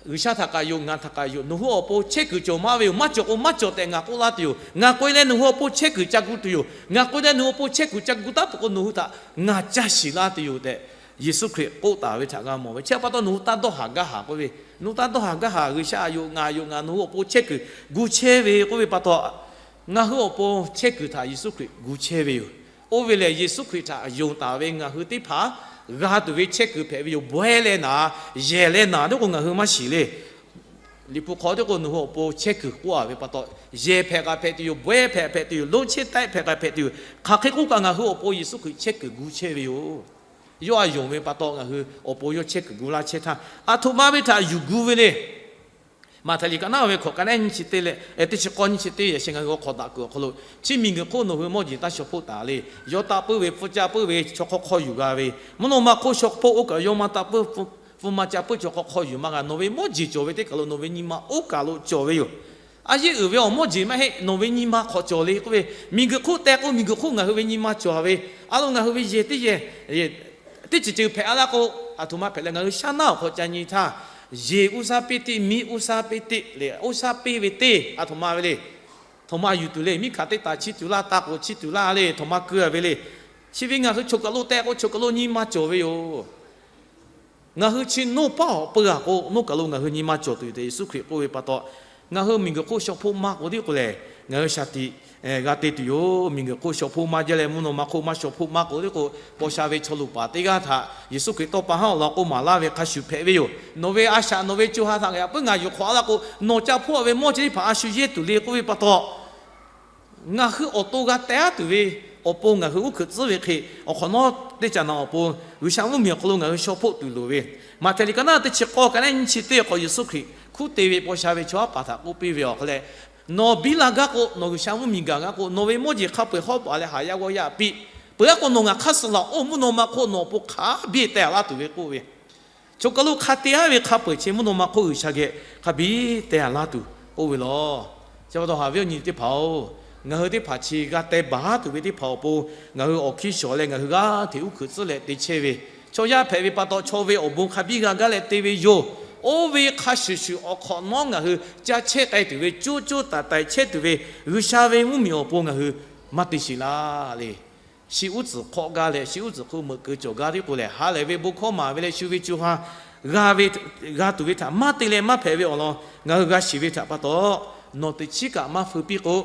G'uiˬsha htaꞈ kaꞈ yoˬ, ngaˬ htaꞈ kaꞈ yoˬ, nawˬ hui awˬ pon chehˇ kuiˬ cawˬ maˇ ve yoˬ. Maˇ cawˬ k'o maˇ cawˬ tehꞈ ngaˬ k'oˆ laˇ tuˬ yoˬ. Ngaˬ k'oꞈ-e leh nawˬ hui awˬ pon chehˇ kuiˬ ca gu tuˬ yoˬ. Ngaˬ k'oꞈ-e leh nawˬ hui awˬ pon chehˇ kuiˬ ca gu taˉ peuˬ k'o, nawˬ hui htaꞈ ngaˬ caˇ shiˍ laˇ tuˬ yoˬ tehꞈ Yeˍsuˆ Hkriꞈ k'oˆ taˍ ve htaꞈ g'a mawˬ ve. Chi pa taw nawˬ hui taˇ dawˇ haˍ gaˇ haˍ k'oˆ ve, nawˬ hui taˇ dawˇ haˍ gaˇ haˍ, G'uiˬsha yoˬ, ngaˬ yoˬ, ngaˬ nawˬ hui awˬ pon chehˇ kuiˬ gu chehˇ ve k'oˆ ve pa taw, ngaˬ hui awˬ pon chehˇ kuiˬ htaꞈ Yeˍsuˆ Hkriꞈ gu chehˇ ve yoˬ. Oˇ ve lehˬ, Yeˍsuˆ Hkriꞈ htaꞈ yonˍ taˍ ve ngaˬ hui teˇ hpaˍ g'a tuˬ ve chehˇ kuiˬ hpehꞈ ve yoˬ. Bawehˇ leh naˍ, yehˬ leh naˍ teˇ k'o ngaˬ hui maˇ shiˍ le. Liꞈ hpu hk'aw teˇ k'o nawˬ hui awˬ pon chehˇ kuiˬ k'oˆ a ve pa taw, yehˬ hpehꞈ kaꞈ hpehꞈ tuˬ yoˬ, bawehˇ hpehꞈ hpehꞈ tuˬ yoˬ, lonˉ chehˇ taˆ hpehꞈ kaꞈ hpehꞈ tuˬ yoˬ. Hk'aˬ hk'e k'oˆ kaꞈ ngaˬ hui awˬ pon Yeˍsuˆ Hkriꞈ chehˇ kuiˬ gu chehˇ ve yoˬ. Yawˇ a yonˍ ve pa taw ngaˬ hui awˬ pon yawˇ chehˇ kuiˬ gu laˇ chehˇ htaˇ, aˬ htoꞈ ma ve htaꞈ yuˬ gu ve le. Maꞈhtehˍ liꞈ ka naˉ ve hkawꞈ ka naˉ nyiˇ chi teˇ leh teˇ chi k'awˇ nyiˇ chi teˇ yaꞈ sheh ngaˬ hui awˬ hk'awꞈ daꞈ kuiˬ awˬ hk'aw lo, chi miˬguiˬ hk'oˆ nawˬ hui mawˇ jeˬ taˇ shaw hpoˆ taˍ le. Yawˇ taˆ puiˉ ve, pfuhˇ caˇ puiˉ ve, chaw hk'aw hk'aw yuˬ g'a ve, mvuhˇ naw ma hk'oˆ shaw hpoˆ oˇ kaꞈ yawˇ maˇ taˆ puiˉ, pfuhˇ maˇ caˇ puiˉ, chaw hk'aw hk'aw yuˬ maˇ g'a. Nawˬ ve mawˇ jeˬ cawˬ ve teˇ kaˬ lo nawˬ ve nyi ma oˇ kaˬ lo cawˬ ve yoˬ. A yeˇ uiˍ ve awˬ mawˇ jeˬ maˇ heˆ, nawˬ ve nyi ma hk'awꞈ cawˬ le k'oˆ ve, miˬguiˬ hk'oˆ teh k'o miˬguiˬ hk'oˆ ngaˬ hui ve nyi ma cawˬ ve, a lo ngaˬ hui ve yehˬ teˇ yehˬ teˇ ceuˬ ceuˬ hpehꞈ a laˇ k'o, aˬ htoꞈ ma hpehꞈ leh ngaˬ hui shaˉ naˉ awˬ hk'aw ca nyi htaˇ, yehˬ uˇ saˉ piˇ teˇ, miˇ uˇ saˉ piˇ teˇ le, uˇ saˉ piˇ ve teˇ aˬ htoꞈ ma ve le. Htoꞈ ma yuˬ tuˬ le, miˉ hkanˍ teˇ taˍ chiˇ tuˬ laˇ, taˇ k'oꞈ chiˇ tuˬ laˇ le, htoꞈ ma keu a ve le. Chi ve ngaˬ hui choˬ kaˬ lo teh k'o choˬ kaˬ lo nyi ma cawˬ ve yoˬ. Ngaˬ hui chi nawˇ paˉ awˬ peu a k'o, nawˇ kaˬ lo ngaˬ hui nyi ma cawˬ tuˬ tehꞈ Yeˍsuˆ Hkriꞈ k'oˆ ve pa taw, ngaˬ hui miˬguiˬ hk'oˆ shaw hpoˆ maˇ k'oˆ tiˉ k'o lehˬ, ngaˬ hui shaˍ tiꞈ g'a te tuˬ yoˬ. Miˬguiˬ hk'oˆ shaw hpoˆ maˇ jaˇ leh mvuhˇ naw ma hk'oˆ maˇ shaw hpoˆ maˇ k'oˆ tiˉ k'o, paw sha ve chaw luˬ paˍ teˇ g'aˇ htaꞈ Yeˍsuˆ Hkriꞈ tawˇ pa haˉ awˬ lawn k'oˆ maˍ laˇ ve hk'a shuˍ hpehꞈ ve yoˬ. Nawˬ ve a shaꞈ nawˬ ve co ha htaꞈ ngaˬ yaꞈ puiˉ ngaˬ yuˬ hk'awꞈ a laˇ k'o, nawˬ ca hpawˇ ve mawˇ chi teˇ hpaˍ a shu yehˇ tuˬ le k'oˆ ve pa taw, ngaˬ hui awˬ to g'a teh a tuˬ ve awˬ pon ngaˬ hui uˉ hkeuꞈ tcuhˉ ve hk'e, awˬ hk'awꞈ nawˉ teˇ caꞈ naꞈ awˬ pon G'uiˬsha mvuhˇmiˬ awˬ hk'aw lo ngaˬ hui shaw hpoˆ tuˬ loˍ ve, Maꞈhtehˍ liꞈ ka naˉ teˇ chi k'awˇ ka naˉ nyiˇ chi teˇ awˬ hk'aw Yeˍsuˆ Hkriꞈ hkuˉ te ve paw sha ve chaw haˉ paˍ htaꞈ k'oˆ piˇ ve awˬ hk'aw leh, nawˬ biˇ la gaˇ k'o, nawˬ G'uiˬsha mvuhˇmiˬ gaˬ gaˇ k'o, nawˬ ve mawˇ jeˬ hk'a peu-eˬ hawˉ paˍ leh haˍ yaˇ g'awˇ yaˇ piˇ. Peuˬ aˉ k'o nawˬ ngaˬ hk'aˇ suh laˬ oˇ mvuhˇ naw ma hk'oˆ nawˬ awˬ pon hk'a biˇ teh laˇ tuˬ ve k'oˆ ve, choˬ kaˬ lo hk'a te aˉ ve hk'a peu-eˬ chi mvuhˇ naw ma hk'oˆ G'uiˬsha geh hk'a biˇ teh laˇ tuˬ k'oˆ ve law. Chi pa taw haꞈ ve awˬ nyi teˇ hpaˍ-oˬ, ngaˬ hui teˇ hpaˍ chi g'a teh baˬ tuˬ ve teˇ hpaˍ awˬ pon ngaˬ hui awˬ hkiˇ shawˍ leh ngaˬ hui g'aˇ hteꞈ uˉ hkeuꞈ tcuhˉ leh te chehˇ ve chaw yaˇ hpehꞈ ve pa taw, chaw ve awˬ bon hk'a biˇ g'a gaˇ leh te ve yoˬ. Oˇ ve hk'a shuˍ shuˍ awˬ hk'awꞈ nawˉ ngaˬ hui ca chehˇ k'ai tuˬ ve, coˇ coˇ taiˍ taiˍ chehˇ tuˬ ve, G'uiˬsha ve mvuhˇmiˬ awˬ pon ngaˬ hui maˇ te sheˍ laˇ le. Shi uˉ tcuhˍ hk'awˆ gaˇ leh shi uˉ tcuhˍ hk'oˆ meuꞈ keu cawˬ gaˇ tiˉ k'o lehˬ, ha lehˬ ve bon hkawˇ maˍ ve leh shu ve co ha g'a tuˬ ve htaꞈ maˇ te leh maˇ hpehꞈ ve awˬ lawn ngaˬ hui g'a shiˍ ve htaꞈ pa taw, nawˬ teꞈ chiˉ kaꞈ maˇ feu piˇ k'o,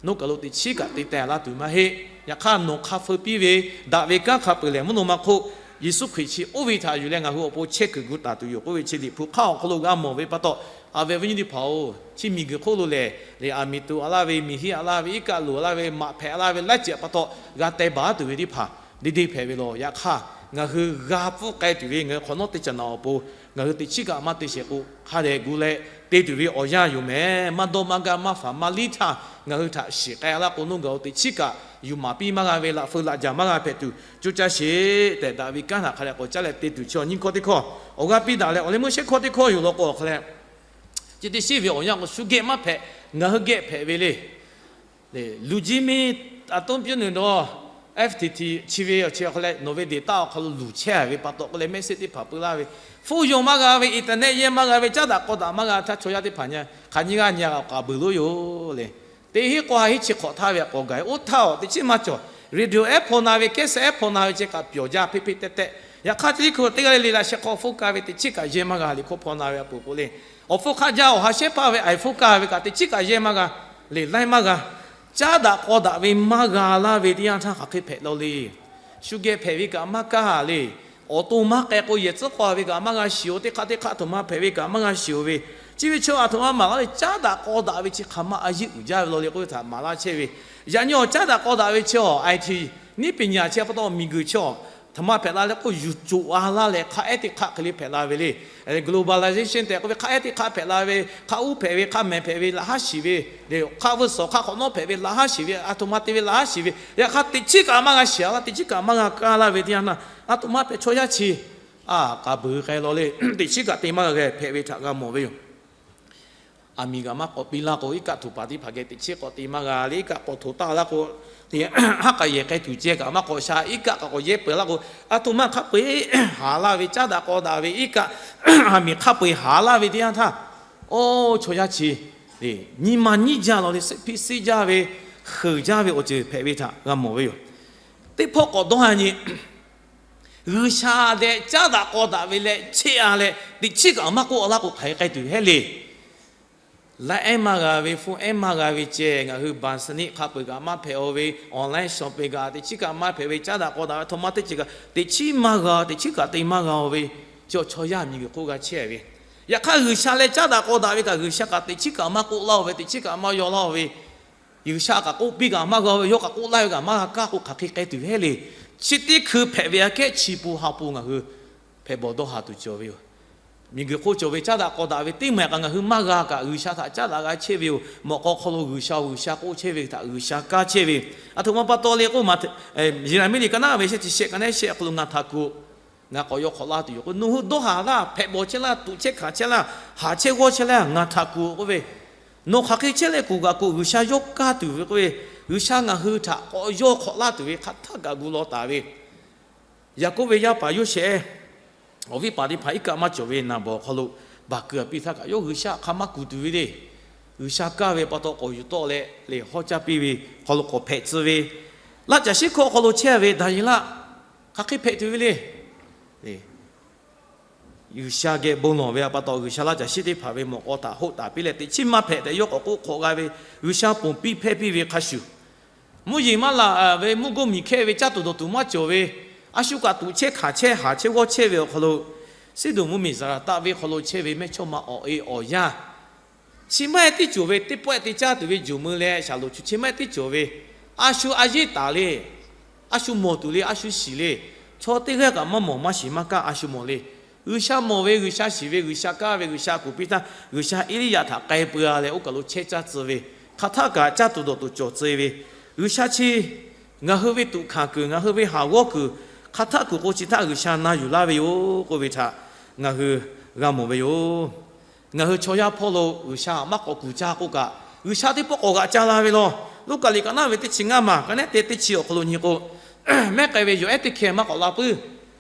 nawˬ kaˬ lo teꞈ chiˉ kaꞈ te teh laˇ tuˬ maˇ heˆ. Yaꞈ hk'aˇ nawˬ hk'a feu piˇ ve daꞈ ve kanˉ hk'a peu-eˬ lehˬ, mvuhˇ naw ma hk'oˆ Yeˍsuˆ Hkriꞈ chi oˇ ve htaꞈ yuˬ leh ngaˬ hui awˬ pon chehˇ kuiˬ gu taˍ tuˬ yoˬ k'oˆ ve chi Liꞈ hpu hk'aˇ awˬ hk'aw lo g'a mawˬ ve pa taw, a ve awˬ viˉ nyi teˇ hpaˍ-oˬ, chi miˬguiˬ hk'oˆ lo lehˬ, lehˬ aˬ miˍ tuˬ a laˇ ve, miˬ hiˆ a laˇ ve, iˉ kaˆ loˬ a laˇ ve, maꞈ hpehꞈ a laˇ ve, laiˉ ceuˬ pa taw g'a teh baˬ tuˬ ve teˇ hpaˍ deˇ deˇ hpehꞈ ve law. Yaꞈ hk'aˇ, ngaˬ hui g'a pfuhˇ k'ai tuˬ ve ngaˬ hui hk'awꞈ nawˉ teˇ caꞈ naꞈ awˬ pon ngaˬ hui teꞈ chiˉ kaꞈ maˇ te shehˍ k'o, hk'a dehꞈ gu leh te tuˬ ve awˬ yanˇ yoˬ mehˍ. Maˇ dawˇ maˇ gaˇ maˇ faˍ maˇ liˇ htaˇ ngaˬ hui htaꞈ shiˍ k'ai laˇ k'o, nawˬ ngaˬ hui teꞈ chiˉ kaꞈ yuˬ maˍ piˇ maˇ g'a ve, laꞈ feu laꞈ jaˬ maˇ g'a hpehꞈ tuˬ coˇ caˇ sheˍ tehꞈ, daꞈ ve kanˉ htaꞈ hk'a dehꞈ k'awꞈ caˇ leh te tuˬ chi awˬ nyiˇ hkawˇ teˇ hkawˇ. Awˬ g'aˇ piˇ daꞈ leh awˬ leh meuˇ shehˇ hkawˇ teˇ hkawˇ yoˬ law k'o, awˬ hk'a leh, chi teˇ shiˉ ve awˬ yanˇ k'o, shu geh maˇ hpehꞈ, ngaˬ hui geh hpehꞈ ve le. Luˬ jiˇ miˇ aˬ toˉ piˇ nuˬ dawˇ, F T T chi ve awˬ chi awˬ hk'a leh nawˬ ve deˍ taˆ awˬ hk'aw lo luˬ chehˇ ve pa taw k'oˆ leh mehˆ seˆ teˇ hpaˍ peu laˇ ve, hpu yonˍ maˇ g'a ve, internet yehˇ maˇ g'a ve, caˉ daꞈ k'aw daꞈ maˇ g'a htaˇ, chaw yaˇ teˇ hpaˍ nyi hk'aˬ nyi g'aˇ nyi a k'aꞈ k'aꞈ beuˬ loˉ yoˬ le. Teˇ hinˉ k'aw ha hinˉ chi hk'awꞈ htaˇ ve k'awꞈ gaˬ oˇ htaˇ-oˬ, teꞈ chiˉ maˇ cawˬ. Radio ehˉ hpaw na ve, cassette ehˉ hpaw na ve ceh kaꞈ pyawˬ jaˇ hpeˆ hpeˆ tehˆ tehˆ. Yaꞈ hk'aˇ, chi teˇ hkui teˇ g'aˇ le le laꞈ sheh hk'aw awˬ hpfuhˇ kaˇ ve teꞈ chiˉ kaꞈ yehˇ maˇ g'a le, hk'oˆ hpaw na ve a poˍ k'o le. Awˬ hpfuhˇ hk'aˆ jaˇ, awˬ ha shehˉ hpaˇ ve iPhone kaˇ ve kaꞈ teꞈ chiˉ kaꞈ yehˇ maˇ g'a le, laiˇ maˇ g'a. Caˉ daꞈ k'aw daꞈ ve maˇ g'a laˇ ve teˇ yanˇ htaˇ hk'aˬ hk'e hpehꞈ la le. Shu geh hpehꞈ ve kaꞈ maˇ kaˇ le. Awˬ to maˇ k'ai k'o, yehˬ tcuhˉ k'aw ve kaꞈ maˇ g'a shiˍ-oˬ, teˇ hk'aˆ teˇ hk'aˆ htoꞈ ma hpehꞈ ve kaꞈ maˇ g'a shiˍ-oˬ ve, chi ve chi a htoꞈ ma maˍ laˇ le. Caˉ daꞈ k'aw daꞈ ve chi hk'aˬ ma a yeˇ uiˍ jaˇ ve law le k'oˆ ve htaꞈ maˍ laˇ chehˇ ve. Yaꞈ nyi awˬ caˉ daꞈ k'aw daꞈ ve chi awˬ, I T, niˉ peˍ nyi a chi pa taw miˬguiˬ chi awˬ htoꞈ ma hpehꞈ la le k'o, yuˬ coꞈ a laˇ leh hk'a ehˉ teˇ hk'aˆ hk'e le hpehꞈ la ve le. Globalization tehꞈ k'oˆ ve hk'a ehˉ teˇ hk'aˆ hpehꞈ la ve, hk'a uˉ hpehꞈ ve, hk'a mehˍ hpehꞈ ve laꞈ haˉ shiˍ ve, hk'a veu suhˍ hk'a hk'awꞈ nawˉ hpehꞈ ve laꞈ haˉ shiˍ ve, a htoꞈ ma te ve laꞈ haˉ shiˍ ve, yaꞈ hk'aˇ teꞈ chiˉ kaꞈ maˇ g'a shiˍ laˇ, teꞈ chiˉ kaꞈ maˇ g'a kaˇ laˇ ve teˇ yanˇ htaˇ, a htoꞈ ma hpehꞈ chaw yaˇ chi a k'aꞈ beuˬ k'ai law le, teꞈ chiˉ kaꞈ te maˇ g'a hpehꞈ ve htaꞈ g'a mawˬ ve yoˬ. Aˬ miˍ kaꞈ maˇ k'awꞈ piˇ laˇ k'o, iˉ kaˆ htoꞈ paˍ teˇ hpaˍ geh teꞈ chiˉ k'awꞈ te maˇ g'a le. Iˉ kaˆ k'awꞈ htoꞈ taˇ laˇ k'o, haˉ k'a yehˬ k'ai tuˬ ceh kaꞈ maˇ k'awꞈ sha, iˉ kaˆ k'awꞈ k'awꞈ yehˇ peuˬ laˇ k'o, a htoꞈ ma hk'a peu-eˬ haˍ laˇ ve, caˉ daꞈ k'aw daꞈ ve iˉ kaˆ, aˬ miˍ hk'a peu-eˬ haˍ laˇ ve teˇ yanˇ htaˇ, oˇ chaw yaˇ chi nyi ma nyiˇ jaˇ law le, seˆ hpiˇ seˆ jaˇ ve, heuˬ jaˇ ve awˬ ceuˬ hpehꞈ ve htaꞈ g'a mawˬ ve yoˬ. Teˇ hpawˇ k'awꞈ dawˇ ha nyi, G'uiˬsha leh caˉ daꞈ k'aw daꞈ ve leh cheˇ a leh teꞈ chiˉ kaꞈ maˇ k'oˆ laˇ k'o, hk'aˬ hk'e k'ai tuˬ hehˉ le. Laiˉ ehˉ maˇ g'a ve, hpu ehˉ maˇ g'a ve ceh, ngaˬ hui baˬ suh niˆ hk'a peu-eˬ kaꞈ maˇ hpehꞈ-o ve, online shopping kaꞈ teꞈ chiˉ kaꞈ maˇ hpehꞈ ve, caˉ daꞈ k'aw daꞈ ve htoꞈ ma teˇ ceuˬ kaꞈ teꞈ chiˉ maˇ g'a, teꞈ chiˉ kaꞈ te maˇ g'a-o ve, chi awˬ chaw yaˇ miˬguiˬ hk'oˆ g'a chehˇ ve. Yaꞈ hk'aˇ, G'uiˬsha leh caˉ daꞈ k'aw daꞈ ve kaꞈ G'uiˬsha kaꞈ teꞈ chiˉ kaꞈ maˇ k'oˆ laˇ-o ve, teꞈ chiˉ kaꞈ maˇ yaw laˇ-o ve, G'uiˬsha kaꞈ k'oˆ piˇ kaꞈ maˇ g'a ve, yawˇ kaꞈ k'oˆ laˇ ve kaꞈ maˇ g'a kaˇ k'o, hk'aˬ hk'e k'ai tuˬ hehˉ le. Chi teˇ hkui hpehꞈ ve aꞈ kehˉ chi pun ha pun ngaˬ hui hpehꞈ bawˬ dawˇ ha tuˬ cawˬ ve yoˬ. Miˬguiˬ hk'oˆ cawˬ ve caˉ daꞈ k'aw daꞈ ve teˇ maˬ kaꞈ ngaˬ hui maˇ g'a kaꞈ, G'uiˬsha htaꞈ caˉ daꞈ g'a chehˇ ve yoˬ. Mawꞈ k'aw hk'aw lo G'uiˬsha, G'uiˬsha k'oˆ chehˇ ve htaꞈ G'uiˬsha kaˇ chehˇ ve. A htoꞈ ma pa taw le k'oˆ ma, Yeˍraˍmiˆ liꞈ ka naˉ ve shehˆ chi shehˆ ka neˉ shehˆ awˬ hk'aw lo ngaˬ htaꞈ kuˬ, ngaˬ k'awꞈ yaw hk'awꞈ laˇ tuˬ yoˬ k'o, nawˬ hui dawˇ haˍ laˇ, hpehꞈ bawˬ chehˇ laˇ, tuꞈ chehˇ hkanˍ chehˇ laˇ, haˍ chehˇ g'awˇ chehˇ laˇ, ngaˬ htaꞈ kuˬ k'oˆ ve. Nawˬ hk'aˬ hk'e chehˇ leh kuˬ g'a k'o, G'uiˬsha yawˇ kaˇ tuˬ ve k'oˆ ve, G'uiˬsha ngaˬ hui htaꞈ k'awꞈ yaw hk'awꞈ laˇ tuˬ ve hk'a htaˇ kaꞈ gu law taˍ ve. Yaˍkoˆ ve yaˇ paˍ Yoˇsehꞈ, awˬ viˉ paˍ teˇ hpaˍ iˉ kaˆ maˇ cawˬ ve naˍ bawˬ awˬ hk'aw lo baˬ keu a piˇ htaˇ kaꞈ, yawˇ G'uiˬsha hk'a maˇ kuˬ tuˬ ve le. G'uiˬsha kaˇ ve pa taw k'awꞈ yuˬ tawˆ leh, lehˬ hawˉ caˇ piˇ ve hk'aw lo k'awꞈ hpehꞈ tcuh ve, laˇ caˬ shiˉ hkawˇ hk'aw lo chehˇ ve Daˍyeˍlaˆ hk'aˬ hk'e hpehꞈ tuˬ ve le. G'uiˬsha geh bon lawˬ ve pa taw, G'uiˬsha laˇ caˬ shiˉ teˇ hpaˍ ve mawꞈ k'aw htaꞈ hoˆ taˍ piˇ leh, teꞈ chiˉ maˇ hpehꞈ tehꞈ yawˇ k'awꞈ k'oˆ hk'awꞈ g'a ve, G'uiˬsha ponˬ piˇ hpehˇ piˇ ve hk'a shuˍ, mvuhˇ yeˬ maˇ laˬ ve, mvuhˇ goˇ miˬ hkehˇ ve, caˇ tuˬ dawˬ tuˬ maˇ cawˬ ve, a shu kaꞈ tuꞈ chehˇ hkanˍ chehˇ haˍ chehˇ g'awˇ chehˇ ve awˬ hk'aw lo, Siˉdonˍ mvuhˇmiˬ Zaˍraˍtaˆ venˇ hk'aw lo chehˇ ve mehˇchawˇma awˬ e awˬ yanˇ, chi maˇ heˆ tiˉ cawˬ ve, teˇ pawehˇ te caˇ tuˬ ve jawˬ meuˇ leh shaˍlonˍ chu chi maˇ heˆ tiˉ cawˬ ve, a shu a yeˇ taˍ le. A shu mawˬ tuˬ le, a shu shiˍ le. Chaw teˇ g'aˇ kaꞈ maˇ mawˬ maˇ shiˍ maˇ kaˇ, a shu mawˬ le. G'uiˬsha mawˬ ve, G'uiˬsha shiˍ ve, G'uiˬsha kaˇ ve, G'uiˬsha kuˬ piˇ htaˇ, G'uiˬsha Eˇliˇyaꞈ htaꞈ k'ai peu a leh oˇ kaˬ lo chehˇ caˇ tcuh ve, hk'aˬ htaˆ kaꞈ caˇ tuˬ dawˬ tuˬ cawˬ tcuh ve, G'uiˬsha chi ngaˬ hui ve tuꞈ hkanˍ kuiˬ, ngaˬ hui ve haˍ g'awˇ kuiˬ, hk'aˬ htaˆ kuˬ k'o chi htaˇ G'uiˬsha na yuˬ laˇ ve yoˬ k'oˆ ve htaꞈ ngaˬ hui g'a mawˬ ve yoˬ. Ngaˬ hui chaw yaˇ hpawˇ lo G'uiˬsha maˇ k'awꞈ kuˬ caˇ k'oˆ kaꞈ, G'uiˬsha teˇ pawˆ k'awꞈ g'aꞈ ca la ve law. Luˉkaꞈ liꞈ ka naˉ ve teˇ chi ngaˇ maˬ ka neˉ te teˇ chi awˬ hk'aw lo nyi k'o, mehˉ k'ai ve yawˬ ehˉ teˇ hkeh maˇ k'awꞈ la puiˉ.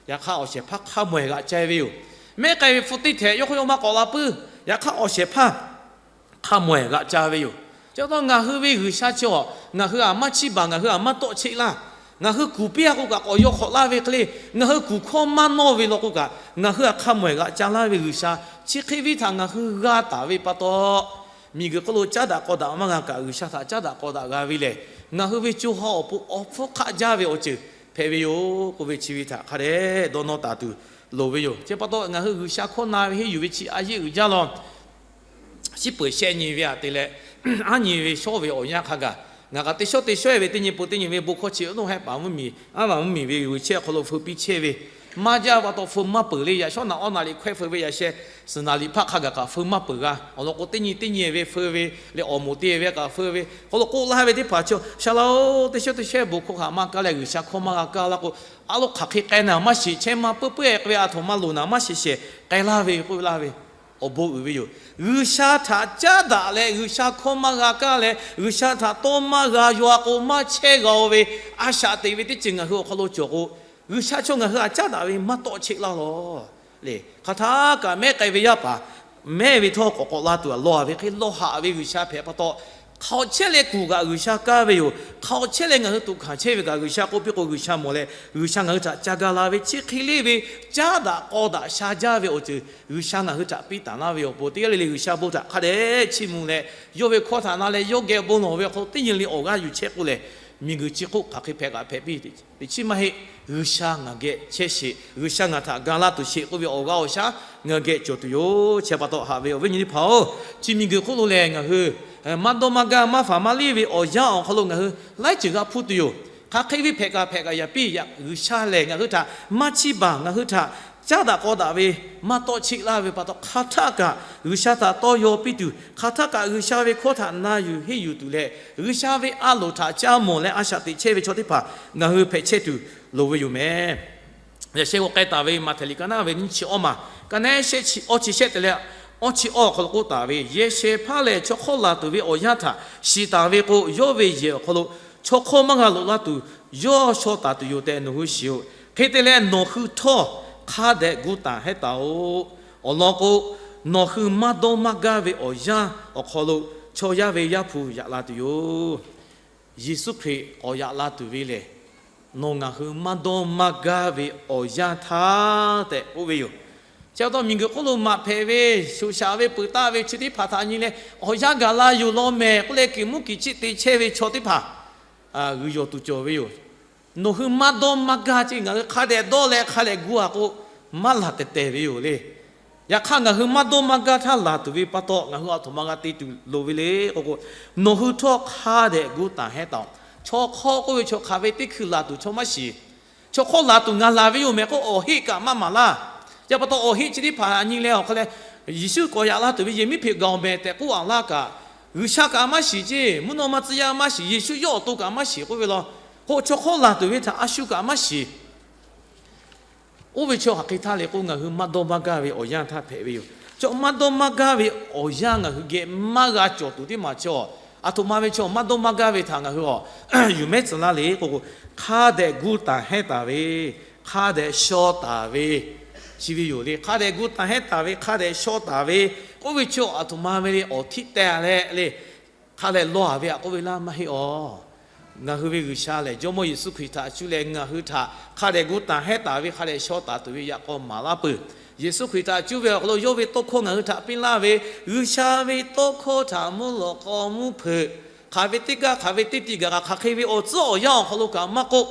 Yaꞈ hk'aˇ, awˬ shehˍ hpaˇ hk'a mawˬ-ehˍ g'aꞈ ca ve yoˬ. Mehˉ k'ai ve hpu teˇ htehꞈ yawˇ hk'aw yawˇ maˇ k'awꞈ la puiˉ. Yaꞈ hk'aˇ, awˬ shehˍ hpaˇ hk'a mawˬ-ehˍ g'aꞈ ca ve yoˬ. Chi pa taw ngaˬ hui ve G'uiˬsha chi awˬ, ngaˬ hui aꞈ maˇ chiˇ baˬ, ngaˬ hui aꞈ maˇ tawˆ cheˆ laˇ. Ngaˬ hui kuˬ piˇ a k'oˆ kaꞈ k'awꞈ yaw hk'awꞈ laˇ ve hk'e le, ngaˬ hui kuˬ hkawˇ maˇ nawˇ ve law k'oˆ kaꞈ, ngaˬ hui aꞈ hk'a mawˬ-ehˍ g'aꞈ ca laˇ ve G'uiˬsha chi hk'e ve htaꞈ ngaˬ hui g'a taˍ ve pa taw, miˬguiˬ hk'oˆ lo caˉ daꞈ k'aw daꞈ maˇ g'a kaꞈ, G'uiˬsha htaꞈ caˉ daꞈ k'aw daꞈ g'a ve lehˬ, ngaˬ hui ve co ha awˬ pon awˬ hpfuhˇ hk'aˆ jaˇ ve awˬ ceuˬ hpehꞈ ve yoˬ k'oˆ ve chi ve htaꞈ hk'a dehꞈ dawˇ nawˇ taˍ tuˬ loˍ ve yoˬ. Chi pa taw ngaˬ hui G'uiˬsha hkawˇ na ve henˇ yuˬ ve chi a yeˇ uiˍ jaˇ law. Shiˉ peuˍ shehˆ nyi ve aꞈ te leh, aˉ nyi ve shawˉ ve awˬ yanˇ hk'a gaˬ, ngaˬ kaꞈ teˇ shawˉ teˇ shawˉ-e ve teˇ nyi po teˇ nyi ve bon hkawˇ chi awˬ nuˇ hehˆ paˍ mvuhˇmiˬ, aˉ vaˬ mvuhˇmiˬ ve g'uiˬ chehˇ awˬ hk'aw lo feu piˇ chehˇ ve, maˇ jaˇ pa taw feu maˇ peuˬ le. Yaꞈ shawˉ naꞈ awˉ naꞈ liꞈ hkawehˇ feu ve yaꞈ sheh, suhˍ naˍ liꞈ hpaˆ hk'a gaˬ kaꞈ feu maˇ peuˬ g'a. Awˬ lawn k'o, teˇ nyi teˇ nyi ve feu ve leh awˬ moˍ te ve kaꞈ feu ve, hk'aw lo k'oˆ laˇ ve teˇ hpaˍ chi, Shaˍ laꞈ-oˬ, teˇ shawˉ teˇ shawˉ-e bon hkawˇ htaꞈ maˇ kaˇ leh G'uiˬsha hkawˇ maˇ g'a kaˇ laˇ k'o, a lo hk'aˬ hk'e k'ai naˍ maˇ shiˍ, chehˇ maˇ puiˉ puiˉ-e k'ai ve, aˬ htoꞈ ma loˍ naˍ maˇ shiˍ shehˍ k'ai laˇ ve k'oˆ laˇ ve awˬ bon uiˍ ve yoˬ. G'uiˬsha htaꞈ caˉ daꞈ leh G'uiˬsha hkawˇ maˇ g'a kaˇ leh G'uiˬsha htaꞈ tawˇ maˇ g'a yaw-a k'o, maˇ chehˇ g'a-o ve a shaꞈ teꞈ ve teˇ ceuˬ ngaˬ hui awˬ hk'aw lo cawˬ k'o, G'uiˬsha chaw ngaˬ hui htaꞈ caˉ daꞈ ve maˇ tawˆ cheˆ laˇ lawˬ le. Hk'aˬ htaˇ kaꞈ mehˉ k'ai ve yaˇ paˍ mehˉ ve htawˇ k'awꞈ k'awꞈ la tuˬ a law-a ve hk'e, law haꞈ ve G'uiˬsha hpehꞈ pa taw, hk'aˬ hk'e chehˇ leh kuˬ kaꞈ G'uiˬsha kaˇ ve yoˬ. Hk'aˬ hk'e chehˇ leh ngaˬ hui tuꞈ hkanˍ chehˇ ve kaꞈ G'uiˬsha k'oˆ piˇ k'o, G'uiˬsha mawˬ leh G'uiˬsha ngaˬ hui htaꞈ ca ga la ve chi hk'e le ve, caˉ daꞈ k'aw daꞈ sha jaˇ ve awˬ ceuˬ G'uiˬsha ngaˬ hui htaꞈ piˇ taˍ laˇ ve yoˬ. Awˬ pon teˇ g'aˇ le le G'uiˬsha bon htaꞈ hk'a dehꞈ chiˇ mvuh leh, yawˇ ve hkawˇ htaꞈ na leh yawˇ geh bon lawˬ ve awˬ hk'aw lo teˇ nyi le awˬ g'aˇ yuˬ chehˇ k'oˆ lehˬ, miˬguiˬ chi hk'oˆ hk'aˬ hk'e hpehꞈ kaꞈ hpehꞈ piˇ, teꞈ chiˉ maˇ heˆ. G'uiˬsha ngaˬ geh chehˇ sheˍ, G'uiˬsha ngaˬ htaꞈ ga laˇ tuˬ sheˍ k'oˆ ve awˬ g'aˇ awˬ shaˉ ngaˬ geh cawˬ tuˬ yoˬ. Chi pa taw haꞈ ve awˬ viˉ nyi teˇ hpaˍ-oˬ, chi miˬguiˬ hk'oˆ lo lehˬ ngaˬ hui maˇ dawˇ maˇ gaˇ maˇ faˍ maˇ liˇ ve awˬ yanˇ awˬ hk'aw lo ngaˬ hui laiˉ ceuˬ g'a hpuˇ tuˬ yoˬ. Hk'aˬ hk'e ve hpehꞈ kaꞈ hpehꞈ kaꞈ yaꞈ piˇ yaꞈ, G'uiˬsha lehˬ ngaˬ hui htaꞈ maˇ chiˇ baˬ, ngaˬ hui htaꞈ caˉ daꞈ k'aw daꞈ ve maˇ tawˆ cheˆ laˇ ve pa taw, hk'aˬ htaˇ kaꞈ G'uiˬsha htaꞈ tawˇ yaw piˇ tuˬ, hk'aˬ htaˇ kaꞈ G'uiˬsha ve hkawˇ htaꞈ na yuˬ henˇ yuˬ tuˬ leh, G'uiˬsha ve a loˍ htaꞈ caˇ mawˬ leh a shaꞈ teꞈ chehˇ ve chaw teˇ hpaˍ ngaˬ hui hpehꞈ chehˇ tuˬ loˍ ve yoˬ mehˍ. Yaꞈ sheh g'aw k'ai taˍ ve Maꞈhtehˍ liꞈ ka naˉ ve nyiˇ chi awˇ maˬ, ka naˉ shehˆ chi awˇ chi shehˆ te leh awˇ chi awˇ awˬ hk'aw lo k'oˆ taˍ ve, yehˬ shehˍ hpaˇ lehˬ chaw hk'awˇ laˬ tuˬ ve awˬ yanˇ htaꞈ shiˍ taˍ ve k'o, yawˇ ve yehˬ awˬ hk'aw lo chaw hk'awˇ maˇ g'a loꞈ laˇ tuˬ yawˇ shaw taˍ tuˬ yoˬ tehꞈ nawˬ hui shiˍ-oˬ. Hk'e te leh nawˬ hui htawˇ hk'a dehꞈ gu taˍ hehˉ taˍ-oꞈ. Awˬ lawn k'o, nawˬ hui maˇ dawˇ maˇ gaˇ ve awˬ yanˇ awˬ hk'aw lo chaw yaˇ ve Yaˇ hpu yaꞈ la tuˬ yoˬ. Yeˍsuˆ Hkriꞈ k'awꞈ yaꞈ la tuˬ ve lehˬ, nawˬ ngaˬ hui maˇ dawˇ maˇ gaˇ ve awˬ yanˇ htaˇ tehꞈ k'oˆ ve yoˬ. Chi pa taw miˬguiˬ hk'oˆ lo maꞈ hpehꞈ ve, shoꞈ shaꞈ ve, peuˬ taˆ ve chi teˇ hpaˍ htaꞈ nyi leh, awˬ yanˇ gaˬ la yoˬ law mehˍ k'oˆ leh, keꞈ mvuhˇ keꞈ chiˆ te chehˇ ve chaw teˇ hpaˍ g'uiˬ yawˬ tuˬ cawˬ ve yoˬ. Nawˬ hui maˇ dawˇ maˇ gaˇ ce, ngaˬ hui hk'a dehꞈ dawˇ leh hk'a dehꞈ gu-a k'o, maˇ laˬ tehˬ tehˬ ve yoˬ le. Yaꞈ hk'aˇ, ngaˬ hui maˇ dawˇ maˇ gaˇ htaˇ laˬ tuˬ ve pa taw, ngaˬ hui aˬ htoꞈ ma g'a te tuˬ loˍ ve le k'o k'o, nawˬ hui htawˇ hk'a dehꞈ gu taˍ hehˉ taˍ-oꞈ. Chaw hk'awˇ k'oˆ ve chaw hk'aˬ ve teˇ hkui laˬ tuˬ chaw maˇ shiˍ. Chaw hk'awˇ laˬ tuˬ ngaˬ laˬ ve yoˬ mehˍ k'o, awˬ heˆ kaꞈ maˇ maˍ laˇ. Chi pa taw, awˬ heˆ chi teˇ hpaˍ htaꞈ nyi leh awˬ hk'a leh, Yeˍsuˆ k'awꞈ yaꞈ la tuˬ ve yehˬ miˉ hpeꞈ gaˬ-oˬ mehˍ tehꞈ k'oˆ-a laˇ kaꞈ, G'uiˬsha kaꞈ maˇ shiˍ ce, mvuhˇ naw ma tcuh yaˇ maˇ shiˍ, Yeˍsuˆ yawˇ awˬ to kaꞈ maˇ shiˍ k'oˆ ve law. K'o, chaw hk'awˇ laˬ tuˬ ve htaꞈ a shu kaꞈ maˇ shiˍ. Oˇ ve chaw hk'aˬ hk'e htaˇ le k'o, ngaˬ hui maˇ dawˇ maˇ gaˇ ve awˬ yanˇ htaˇ hpehꞈ ve yoˬ. Chaw maˇ dawˇ maˇ gaˇ ve awˬ yanˇ ngaˬ hui geh maˇ g'a cawˬ tuˬ teˇ maˬ chaw, aˬ htoꞈ ma ve chaw maˇ dawˇ maˇ gaˇ ve htaꞈ ngaˬ hui a yuˬ mehˉ tcuh laˇ le k'o k'o, hk'a dehꞈ gu taˍ hehˉ taˍ ve, hk'a dehꞈ shaw taˍ ve, chi ve yoˬ le. Hk'a dehꞈ gu taˍ hehˉ taˍ ve, hk'a dehꞈ shaw taˍ ve k'oˆ ve chaw aˬ htoꞈ ma ve le, awˬ htiˆ teh leh le, hk'a lehˬ lawˬ-a ve htaꞈ k'oˆ ve laˇ maˇ heˆ-aˬ. Ngaˬ hui ve G'uiˬsha lehˬ, Jawˇmawˇ Yeˍsuˆ Hkriꞈ htaꞈ cuˇ leh ngaˬ hui htaꞈ hk'a dehꞈ gu taˍ hehˉ taˍ ve, hk'a dehꞈ shaw taˍ tuˬ ve yaꞈ k'aw maˍ laˇ peuˬ. Yeˍsuˆ Hkriꞈ htaꞈ cuˇ ve awˬ hk'aw lo yawˇ ve tawˇ hkawˇ ngaˬ hui htaꞈ piˇ laˇ ve, G'uiˬsha ve tawˇ hkawˇ htaꞈ mvuhˇ lawꞈ k'aw mvuhˇ hpeuꞈ, hk'aˬ ve teˇ gaˇ hk'aˬ ve teˇ tiꞈ gaˬ kaꞈ hk'aˬ hk'e ve awˬ tcuhˉ awˬ yanˇ awˬ hk'aw lo kaꞈ maˇ k'oˆ,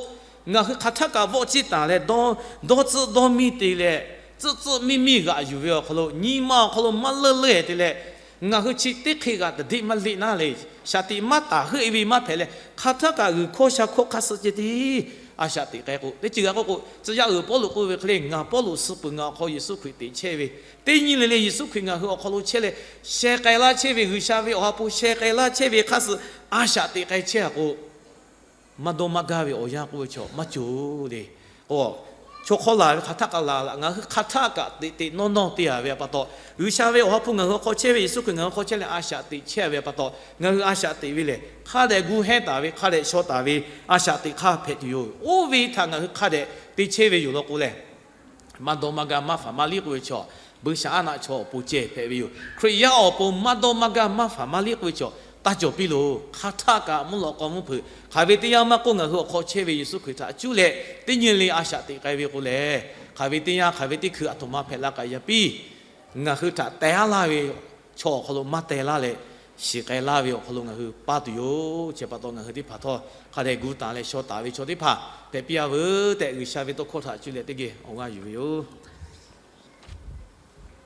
ngaˬ hui hk'aˬ htaˇ kaꞈ vawˆ ciˇ taˍ leh, dawˇ tcuhˉ dawˇ miˇ te leh, tcuhˆ tcuhˆ miˇ miˇ g'aꞈ yuˬ ve awˬ hk'aw lo, nyi ma awˬ hk'aw lo maˇ leuˆ leuˆ-e te leh, ngaˬ hui chi teˇ hk'e g'aꞈ taˍ deˆ maˇ leˆ naˉ le. Shaˍ tiꞈ maˇ taˍ heuˆ-e ve maˇ hpehꞈ leh, hk'aˬ htaˇ kaꞈ g'uiˬ hkawˇ sha hkawˇ hk'aˇ suh ceh tiˉ a shaꞈ teꞈ k'ai k'o, teˇ ceuˬ g'a k'oˆ k'o, tcuh yaˇ uiˍ Pawˇluꞈ k'oˆ ve hk'e le, ngaˬ Pawˇluꞈ suh peuˬ ngaˬ awˬ hk'aw Yeˍsuˆ Hkriꞈ teꞈ chehˇ ve, teˇ nyi le le Yeˍsuˆ Hkriꞈ ngaˬ hui awˬ hk'aw lo chehˇ leh, sheh k'ai laˇ chehˇ ve, G'uiˬsha ve awˬ ha hpu sheh k'ai laˇ chehˇ ve hk'aˇ suh a shaꞈ teꞈ k'ai chehˇ-a k'o, maˇ dawˇ maˇ gaˇ ve awˬ yanˇ k'oˆ ve chaw maˇ cawˬ le. K'o, chaw hk'awˇ laˬ ve hk'aˬ htaˇ kaꞈ laˬ, ngaˬ hui hk'aˬ htaˇ kaꞈ teꞈ teꞈ nawˇ nawˇ te-a ve pa taw, G'uiˬsha ve awˬ ha hpu ngaˬ hui awˬ hk'aw chehˇ ve, Yeˍsuˆ Hkriꞈ ngaˬ hui awˬ hk'aw chehˇ leh a shaꞈ teꞈ chehˇ ve pa taw, ngaˬ hui a shaꞈ teꞈ ve lehˬ, hk'a dehꞈ gu hehˉ taˍ ve, hk'a dehꞈ shaw taˍ ve a shaꞈ teꞈ hk'aˇ hpehꞈ tuˬ yoˬ. Oˇ ve htaꞈ ngaˬ hui hk'a dehꞈ te chehˇ ve yoˬ law k'o lehˬ, maˇ dawˇ maˇ gaˇ maˇ faˍ maˇ liˇ k'oˆ ve chaw, buiˇshaˆaˉnaˆ chaw awˬ pon ceh hpehꞈ ve yoˬ. Hkriꞈ yaˇ awˬ pon maˇ dawˇ maˇ gaˇ maˇ faˍ maˇ liˇ k'oˆ ve chaw, taˇ cawˬ piˇ loˬ. Hk'aˬ htaˇ kaꞈ mvuhˇ lawꞈ k'aw mvuhˇ hpeuꞈ, hk'aˬ ve teˇ yanˇ maˇ k'oˆ, ngaˬ hui awˬ hk'aw chehˇ ve Yeˍsuˆ Hkriꞈ htaꞈ cuˇ leh teˇ nyi le a shaꞈ teꞈ k'ai ve k'o lehˬ, hk'aˬ ve teˇ yanˇ hk'aˬ ve teˇ hkui aˬ htoꞈ ma hpehꞈ la kaꞈ yaꞈ piˇ. Ngaˬ hui htaꞈ teh-a laˇ ve chaw awˬ hk'aw lo maˇ teh laˇ leh, shiˍ k'ai laˇ ve awˬ hk'aw lo ngaˬ hui paˇ tuˬ yoˬ. Chi pa taw ngaˬ hui teˇ hpaˍ htawˇ hk'a dehꞈ gu taˍ leh shaw taˍ ve chaw teˇ hpaˍ hpehꞈ piˇ-a veuˬ tehꞈ, G'uiˬsha ve tawˇ hkawˇ htaꞈ cuˇ leh teˇ geh awˬ g'aˇ yuˬ ve yoˬ.